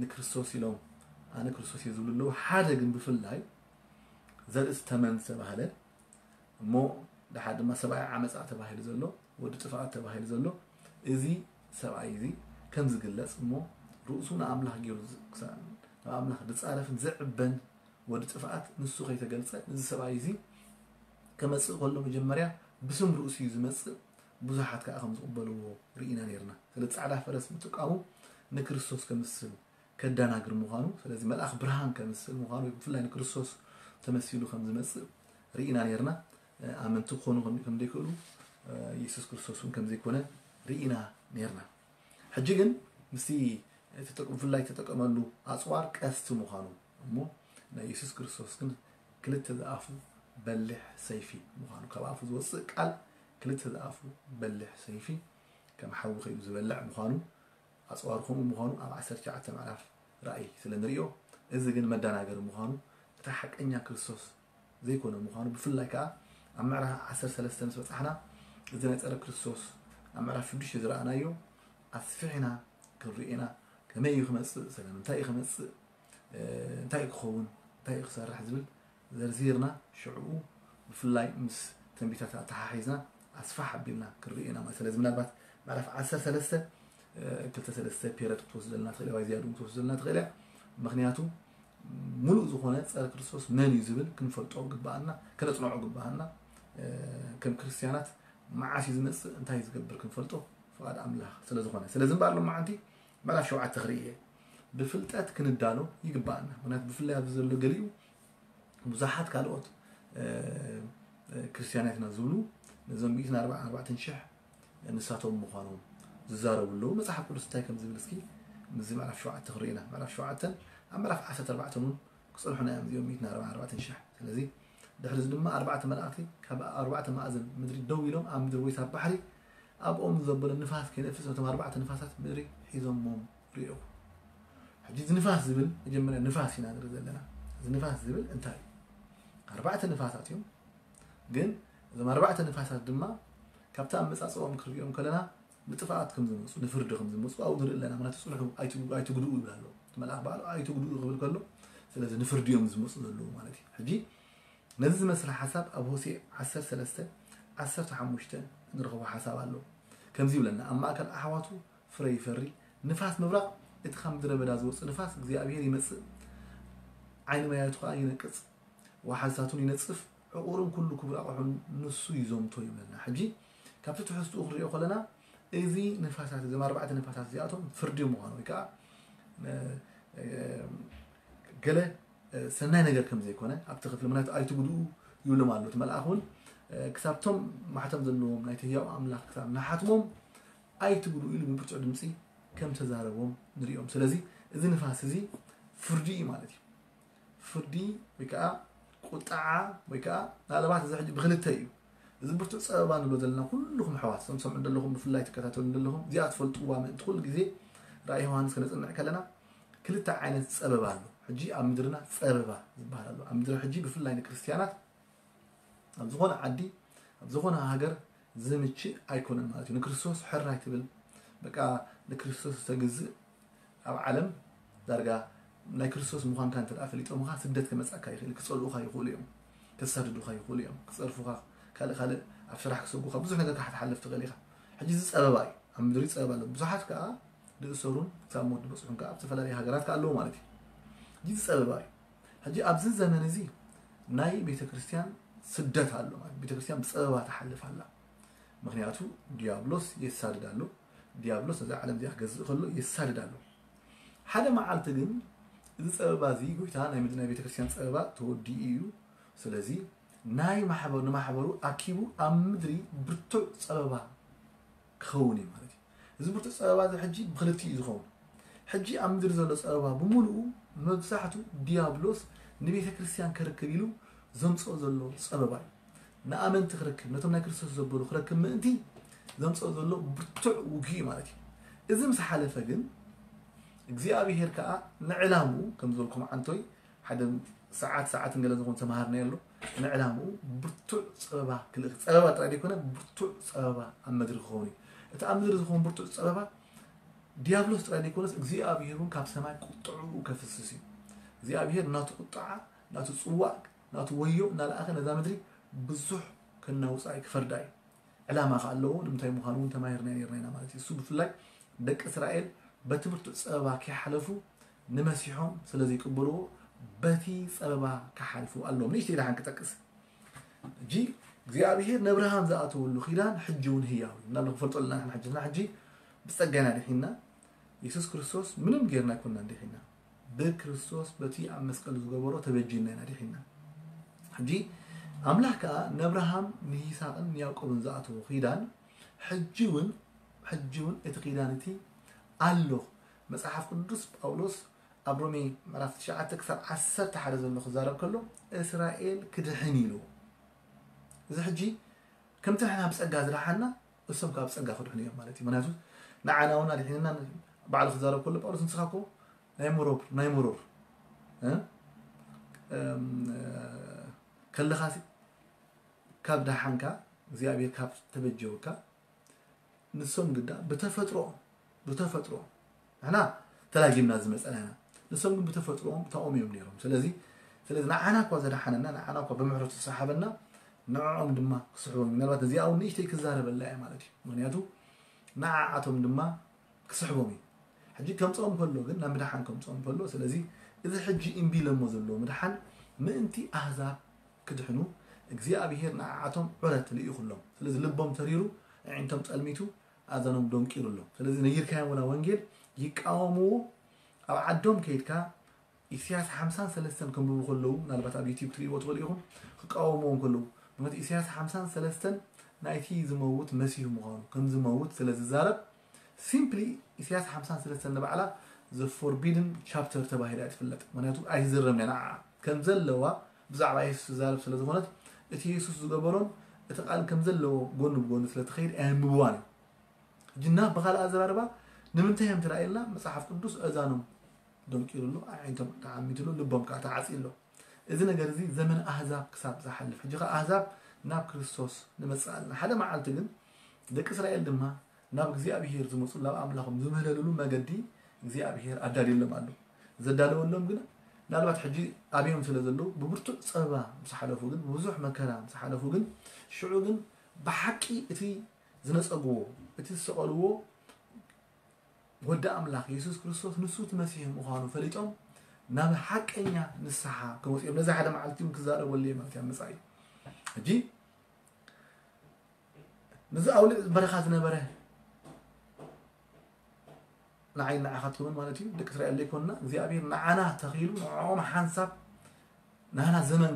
ንክርስቶስ ኢሎም ኣነ ክርስቶስ እየ ዝብሉ ኣለዉ ሓደ ግን ብፍላይ ዘርእስ ተመን ዝተባህለ እሞ ድሓር ድማ ሰብኣይ ዓመፃ ተባሂሉ ዘሎ ወዲ ጥፍኣት ተባሂሉ ዘሎ እዚ ሰብኣይ እዚ ከም ዝግለፅ እሞ ርእሱ ንኣምላኽ ገይሩ ናብ ኣምላኽ ዝፃረፍን ዝዕበን ወዲ ጥፍኣት ንሱ ከይተገልፀ እዚ ሰብኣይ እዚ ከመፅእ ከሎ መጀመርያ ብስም ርእሱ እዩ ዝመፅእ ብዙሓት ከዓ ከም ዝቕበልዎ ርኢና ነርና ስለዚ ፃዕዳ ፈረስ ምጥቃሙ ንክርስቶስ ከምስል ከዳናግር ምዃኑ ስለዚ መልኣኽ ብርሃን ከምስል ምዃኑ ብፍላይ ንክርስቶስ ተመሲሉ ከም ዝመፅእ ርኢና ነርና ኣመንቲ ክኾኑ ከም ዘይክእሉ የሱስ ክርስቶስ እውን ከም ዘይኮነ ርኢና ነርና ሕጂ ግን ምስቲ ብፍላይ ተጠቀመሉ ኣፅዋር ቀስቲ ምዃኑ እሞ ናይ የሱስ ክርስቶስ ግን ክልተ ዝኣፉ በሊሕ ሰይፊ ምዃኑ ካብ ኣፉ ዝወፅእ ቃል ክልተ ዝኣፉ በሊሕ ሰይፊ ከም ሓዊ ከይዱ ዝበልዕ ምዃኑ ኣፅዋሩ ከምኡ ምዃኑ ኣብ ዓሰርተ ትሽዓተ ምዕራፍ ራእይ ስለ ንሪኦ እዚ ግን መደናገሪ ምዃኑ እቲ ሓቀኛ ክርስቶስ ዘይኮነ ምዃኑ ብፍላይ ከዓ ኣብ ምዕራፍ ዓሰርተ ሰለስተ ምስ በፃሕና እዚ ናይ ፀረ ክርስቶስ ኣብ ምዕራፍ ሽዱሽተ ዝረኣናዮ ኣስፊሕና ክንሪኦ ኢና መን እዩ ክመፅእ፣ ስለምንታይ እዩ ክመፅእ፣ እንታይ እዩ ክኸውን፣ እንታይ እዩ ክሰርሕ ዝብል ዘርዚርና ሽዕኡ ብፍላይ ምስ ትንቢታት ኣተሓሒዝና ኣስፋሕ ኣቢልና ክንርኢ ኢና ማለት። ስለዚ ምናልባት ምዕራፍ ዓሰርተ ሰለስተ ክልተ ሰለስተ ፔረድ ክትወስደልና ትኽእል እያ፣ ወይ ዝያድኡ ክትወስደልና ትኽእል እያ። ምክንያቱ ሙሉእ ዝኾነ ፀረ ክርስቶስ መን እዩ ዝብል ክንፈልጦ ግባኣና፣ ከነፅንዖ ግባኣና። ከም ክርስትያናት መዓስ እዩ ዝመፅእ፣ እንታይ እዩ ዝገብር ክንፈልጦ ፍቓድ ኣምላኽ ስለ ዝኾነ። ስለዚ እምበኣር ሎማዓንቲ ምዕራፍ ሸውዓተ ክርኢ እየ። ብፍልጠት ክንዳሎ ይግባኣና። ምክንያቱ ብፍላይ ኣብዚ ዘሎ ገሊኡ ብዙሓት ካልኦት ክርስትያናትና ዝብሉ ነዞም ሚእትን ኣርባዓን ኣርባዕተን ሽሕ ንሳቶም ምዃኖም ዝዛረቡ ኣለዉ። መጽሓፍ ቅዱስ እንታይ ከም ዝብል እስኪ ምስዚ ምዕራፍ ሸውዓተ ክርኢ ኢና። ምዕራፍ ሸውዓተን ኣብ ምዕራፍ ዓሰርተ ኣርባዕተን እውን ክጸንሑና እዮም እዚኦም ሚእትን ኣርባዓን ኣርባዕተን ሽሕ። ስለዚ ድሕሪ እዚ ድማ ኣርባዕተ መላእኽቲ ካብ ኣርባዕተ ማእዘን ምድሪ ደው ኢሎም ኣብ ምድሪ ወይስ ኣብ ባሕሪ ኣብኦም ዘበለ ንፋስ ከይነፍስ ነቶም ኣርባዕተ ንፋሳት ምድሪ ሒዞሞም ርእኹ። ሕጂ እዚ ንፋስ ዝብል መጀመርያ ንፋስ ኢና ንርኢ ዘለና። እዚ ንፋስ ዝብል እንታይ እዩ? ኣርባዕተ ንፋሳት እዮም። ግን እዞም ኣርባዕተ ንፋሳት ድማ ካብቲ ኣመጻጽኦም ክንሪኦም ከለና ንጥፍኣት ከም ዝመፁ፣ ንፍርዲ ከም ዝመፁ ኣብኡ ንርኢ ኣለና። ማለት ጽንሑ ኣይትጉድኡ ይብል ኣሎ እቲ መልኣኽ በዓሉ። ኣይትጉድኡ ክብል ከሎ ስለዚ ንፍርዲ እዮም ዝመፁ ዘለዉ ማለት እዩ። ሕጂ ነዚ ዝመስል ሓሳብ ኣብ ሆሴዕ ዓሰርተ ሰለስተ ዓሰርተ ሓሙሽተ ንረኽቦ ሓሳብ ኣሎ። ከምዚ ይብለና፣ ኣብ ማእከል ኣሕዋቱ ፍረ ይፈሪ፣ ንፋስ ምብራቕ እቲ ካብ ምድረ በዳ ዝወፅእ ንፋስ እግዚኣብሔር ይመፅእ፣ ዓይኒ ማያቱ ከዓ ይነቅፅ፣ ወሓዝታቱን ይነፅፍ፣ ዕቑርን ኩሉ ክቡር ኣቑሑን ንሱ ይዘምቶ ይብለና። ሕጂ ካብቲ ትሕዝትኡ ክንሪኦ ከለና እዚ ንፋሳት እዞም ኣርባዕተ ንፋሳት እዚኣቶም ፍርዲ ምዃኑ ወይ ከዓ ገለ ሰናይ ነገር ከም ዘይኮነ ኣብቲ ክፍሊ ምክንያቱ ኣይትጉድኡ ይብሎም ኣሎ እቲ መልኣኽ እውን ክሳብቶም ማሕተም ዘለዎም ናይቲ ህያው ኣምላኽ ክሳብ ንሓትሞም ኣይትጉድኡ ኢሉ ብብርቱዕ ድምፂ ከም ተዛረቦም ንሪኦም። ስለዚ እዚ ንፋስ እዚ ፍርዲ እዩ ማለት እዩ። ፍርዲ ወይ ከዓ ቁጣዓ ወይ ከዓ ምናልባት እዚ ሕጂ ብክልተ እዩ። እዚ ብርቱዕ ፀበባ ንብሎ ዘለና ኩልኹም ኣሕዋት እዞም ሰምዑ ዘለኹም ብፍላይ ትከታተሉ ዘለኹም እዚኣ ትፈልጥዋ ምእንቲ ኩሉ ግዜ ራእይ ዮሃንስ ከነፅንዕ ከለና ክልተ ዓይነት ፀበባ ኣሎ። ሕጂ ኣብ ምድርና ፀበባ ዝበሃል ኣሎ። ኣብ ምድሪ ሕጂ ብፍላይ ንክርስትያናት ኣብ ዝኾነ ዓዲ ኣብ ዝኾነ ሃገር ዝምችእ ኣይኮነን ማለት እዩ። ንክርስቶስ ሕራይ ትብል በቃ ንክርስቶስ ዝተግዝእ ኣብ ዓለም ዳርጋ ናይ ክርስቶስ ምዃንካ እንተ ደኣ ፈሊጦምኻ ስደት ከመጻካ ይኽእል፣ ክጸልኡኻ ይኽእሉ እዮም፣ ከሳድዱኻ ይኽእሉ እዮም፣ ክጸርፉኻ፣ ካልእ ካልእ ኣብ ስራሕ ክሰጉኻ ብዙሕ ነገር ክትሓልፍ ትኽእል ኢኻ። ሕጂ እዚ ጸበባ እዩ፣ ኣብ ምድሪ ጸበባ ኣሎ። ብዙሓት ከኣ ዝእሰሩን ክሳብ ሞት ዝበጽሑን ከኣ ኣብ ዝተፈላለዩ ሃገራት ከኣ ኣለዉ ማለት እዩ። ሕጂ እዚ ጸበባ እዩ። ሕጂ ኣብዚ ዘመን እዚ ናይ ቤተ ክርስቲያን ስደት ኣሎ ማለት ቤተ ክርስቲያን ብጸበባ ትሓልፍ ኣላ። ምክንያቱ ዲያብሎስ የሳድድ ኣሎ። ዲያብሎስ ነዛ ዓለም እዚኣ ክገዝእ ከሎ የሳድድ ኣሎ። ሓደ መዓልቲ ግን እዚ ጸበባ እዚ ጎይታ ናይ ምድሪ ናይ ቤተ ክርስቲያን ጸበባ ተወዲኡ እዩ። ስለዚ ናይ ማሕበሩ ንማሕበሩ ኣኪቡ ኣብ ምድሪ ብርቱዕ ጸበባ ክኸውን እዩ ማለት እዩ። እዚ ብርቱዕ ጸበባ እዚ ሕጂ ብክልቲኡ እዩ ዝኸውን። ሕጂ ኣብ ምድሪ ዘሎ ጸበባ ብምሉኡ መብዛሕቱ ዲያብሎስ ንቤተ ክርስቲያን ከርክብ ኢሉ ዘምጽኦ ዘሎ ጸበባ እዩ። ንኣመንቲ ክረክብ ነቶም ናይ ክርስቶስ ዘበሉ ክረክብ ምእንቲ ዘምፅኦ ዘሎ ብርቱዕ ውግእ እዩ ማለት እዩ። እዚ ምስ ሓለፈ ግን እግዚኣብሄር ከዓ ንዕላምኡ ከም ዝበልኩም ዓንቶይ ሓደ ሰዓት ሰዓትን ገለ ዝኾን ተምሃርናዮ ኣሎ። ንዕላምኡ ብርቱዕ ፀበባ ክልእክ ፀበባ ጥራይ ዘይኮነ ብርቱዕ ፀበባ ኣብ ምድሪ ክኸውን እዩ። እቲ ኣብ ምድሪ ዝኸውን ብርቱዕ ፀበባ ዲያብሎስ ጥራይ ዘይኮነስ እግዚኣብሄር እውን ካብ ሰማይ ቁጥዕኡ ከፍስስ እዩ። እግዚኣብሄር ናቱ ቁጥዓ ናቱ ፅዋእ ናቱ ወዮ እናለኣኸ ነዛ ምድሪ ብዙሕ ከናውፃ እዩ ክፈርዳ እዩ። ዕላማ ከዓ ኣለዎ ንምንታይ ምዃኑ እውን ተማሂርና ነርና ኢና ማለት እዩ። እሱ ብፍላይ ደቂ እስራኤል በቲ ብርቱዕ ፀበባ ከይሓለፉ ንመሲሖም ስለ ዘይቅበልዎ በቲ ፀበባ ክሓልፉ ኣለዎም። ንእሽተይ ደሓን ክጠቅስ ሕጂ እግዚኣብሄር ነብርሃም ዝኣተወሉ ኪዳን ሕጂ እውን ህያው እዩ እናብለ ክፈልጦ ኣለና። ንሕና ሕጂ ንሕና ሕጂ ብፀጋ ኢና ድሒና። የሱስ ክርስቶስ ምንም ጌርና ኣይኮንና ድሒና። ብክርስቶስ በቲ ኣብ መስቀል ዝገበሮ ተበጂና ኢና ድሒና። ሕጂ ኣምላኽ ከኣ ነብርሃም ንይስሃቅን ንያዕቆብን ዝኣተዎ ኪዳን ሕጂ እውን ሕጂ እውን እቲ ኪዳን እቲ ኣሎ። መጽሓፍ ቅዱስ ጳውሎስ ኣብ ሮሜ ምዕራፍ ትሽዓተ ክሳብ ዓሰርተ ሓደ ዘሎ ክዛረብ ከሎ እስራኤል ክድሕን ኢሉ እዚ ሕጂ ከምቲ ንሕና ብጸጋ ዝደሓና እሶም ካብ ጸጋ ክድሕኑ እዮም ማለት እዩ። ምክንያቱ ንዓና እውን ኣድሒንና ባዕሉ ክዛረብ ከሎ ጳውሎስ ንስኻ እኮ ናይ መሮር ናይ መሮር ከለኻሲ ካብ ደሓንካ እግዚኣብሔር ካብ ተበጀወካ ንሶም ግዳ ብተፈጥሮ ብተፈጥሮ ንሕና ተላጊምና ዝመፀና ኢና። ንሶም ግን ብተፈጥሮኦም ተኦም እዮም ነይሮም። ስለዚ ስለዚ ንዓና እኳ ዘድሓነና፣ ንዓና እኳ ብምሕረቱ ዝሰሓበና፣ ንዕኦም ድማ ክስሕቦም እዩ። ምናልባት እዚኣ እውን ንእሽተይ ክዛረበላ እየ ማለት እዩ። ምክንያቱ ንዓዓቶም ድማ ክስሕቦም እዩ። ሕጂ ከምፅኦም ከሎ ግን ናብ ምድሓን ከምፅኦም ከሎ፣ ስለዚ እዚ ሕጂ እምቢ ኢሎሞ ዘለዎ ምድሓን ምእንቲ ኣህዛብ ክድሕኑ እግዚኣብሄር ንዓዓቶም ዑረት ልኢኹሎም። ስለዚ ልቦም ተሪሩ፣ ኣዒንቶም ፀልሚቱ፣ ኣዘኖም ደንቂሩ ኣሎ። ስለዚ ነጊርካዮም ወላ ወንጌል ይቃወምዎ። ኣብ ዓዶም ከይድካ ኢሳያስ ሓምሳን ሰለስተን ከንብቡ ከለዉ፣ ምናልባት ኣብ ዩቲዩብ ክትርእይዎ ትኽእሉ ኢኹም፣ ክቃወምዎም ከለዉ፣ ምክንያቱ ኢሳያስ ሓምሳን ሰለስተን ናይቲ ዝመውት መሲሁ ምዃኑ ከም ዝመውት ስለ ዝዛረብ፣ ሲምፕሊ ኢሳያስ ሓምሳን ሰለስተን ንባዕላ the forbidden chapter ተባሂላ እያ ትፍለጥ። ምክንያቱ ኣይትዝረብን እያ ንዓዓ። ከም ዘለዋ ብዛዕባ የሱስ ትዛረብ ስለ ዝኾነት፣ እቲ የሱስ ዝገበሮን እቲ ቃል ከም ዘለዎ ጎኒ ብጎኒ ስለ ትኸይድ ኣየንብብዋን እዮም። ሕጂ ናብ ብኻልእ ኣዘራርባ ንምንታይ እዮም ተራእየልና? መጽሓፍ ቅዱስ እዛኖም ደንቂሩ ኣሎ፣ ኣዒንቶም ተዓሚቱ ኣሎ፣ ልቦም ከዓ ተዓጽዩ ኣሎ። እዚ ነገር እዚ ዘመን ኣህዛብ ክሳብ ዝሓልፍ፣ ሕጂ ኸዓ ኣህዛብ ናብ ክርስቶስ ንመጽእ ኣለና። ሓደ መዓልቲ ግን ደቂ እስራኤል ድማ ናብ እግዚኣብሄር ዝመፁ፣ ናብ ኣምላኾም ዝምህለሉሉ መገዲ እግዚኣብሄር ኣዳልየሎም ኣሎ። ዘዳለወሎም ግን ምናልባት ሕጂ ኣብዮም ስለ ዘለዉ ብብርቱዕ ፀበባ ምስ ሓለፉ ግን፣ ብብዙሕ መከራ ምስ ሓለፉ ግን፣ ሽዑ ግን ብሓቂ እቲ ዝነፀግዎ፣ እቲ ዝሰቐልዎ ወዲ ኣምላኽ የሱስ ክርስቶስ ንሱ እቲ መሲሕ ምዃኑ ፈሊጦም ናብ ሓቀኛ ንስሓ ክመፁ እዮም። ነዚ ሓደ መዓልቲ እውን ክዛረበሉ እየ ማለት እዩ ኣብ መጻኢ። ሕጂ ነዚ ኣውሊዕ በረኻ ዝነበረ ንዓይ ንዓኻትኩምን ማለት እዩ፣ ደቂ እስራኤል ዘይኮንና፣ እግዚኣብሔር ንዓና ተኺሉ ንዕኦም ሓንሳብ ናህና ዘመን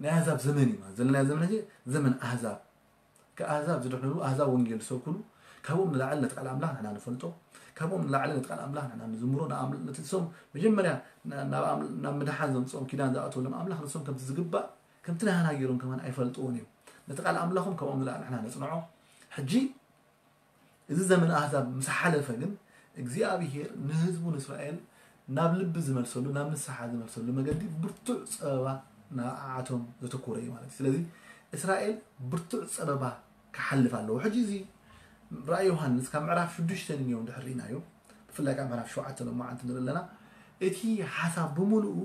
ናይ ኣህዛብ ዘመን እዩ ማለት ዘለናዮ ዘመን ሕጂ ዘመን ኣህዛብ። ከኣህዛብ ዝድሕንሉ ኣህዛብ ወንጌል ዝሰብኩሉ ካብኦም ንላዕሊ ነቲ ቃል ኣምላኽ ንሕና ንፈልጦ፣ ካብኦም ንላዕሊ ነቲ ቃል ኣምላኽ ንሕና ንዝምሮ። ንኣም- ነቲ ንሶም መጀመርያ ና- ናብ ኣም- ናብ ምድሓን ዘምፅኦም ኪዳን ዝኣተወሎም ኣምላኽ ንሶም ከምቲ ዝግባእ ከምቲ ናህና ገይሮም ከማን ኣይፈልጥዎን እዮም። ነቲ ቃል ኣምላኾም ካብኦም ንላዕሊ ንሕና ነፅንዖ። ሕጂ እዚ ዘመን ኣህዛብ ምስ ሓለፈ ግን እግዚኣብሄር ንህዝቡ ንእስራኤል ናብ ልቢ ዝመልሰሉ ናብ ንስሓ ዝመልሰሉ መገዲ ብርቱዕ ፀበባ ንዓዓቶም ዘተኮረ እዩ ማለት እዩ። ስለዚ እስራኤል ብርቱዕ ፀበባ ክሓልፍ ኣለዎ። ሕጂ እዚ ራእይ ዮሃንስ ካብ ምዕራፍ ሽዱሽተ ንንየው እንድሕር ርኢናዮ፣ ብፍላይ ካብ ምዕራፍ ሸውዓተ ሎማዓንቲ ንርኢ ኣለና። እቲ ሓሳብ ብምሉኡ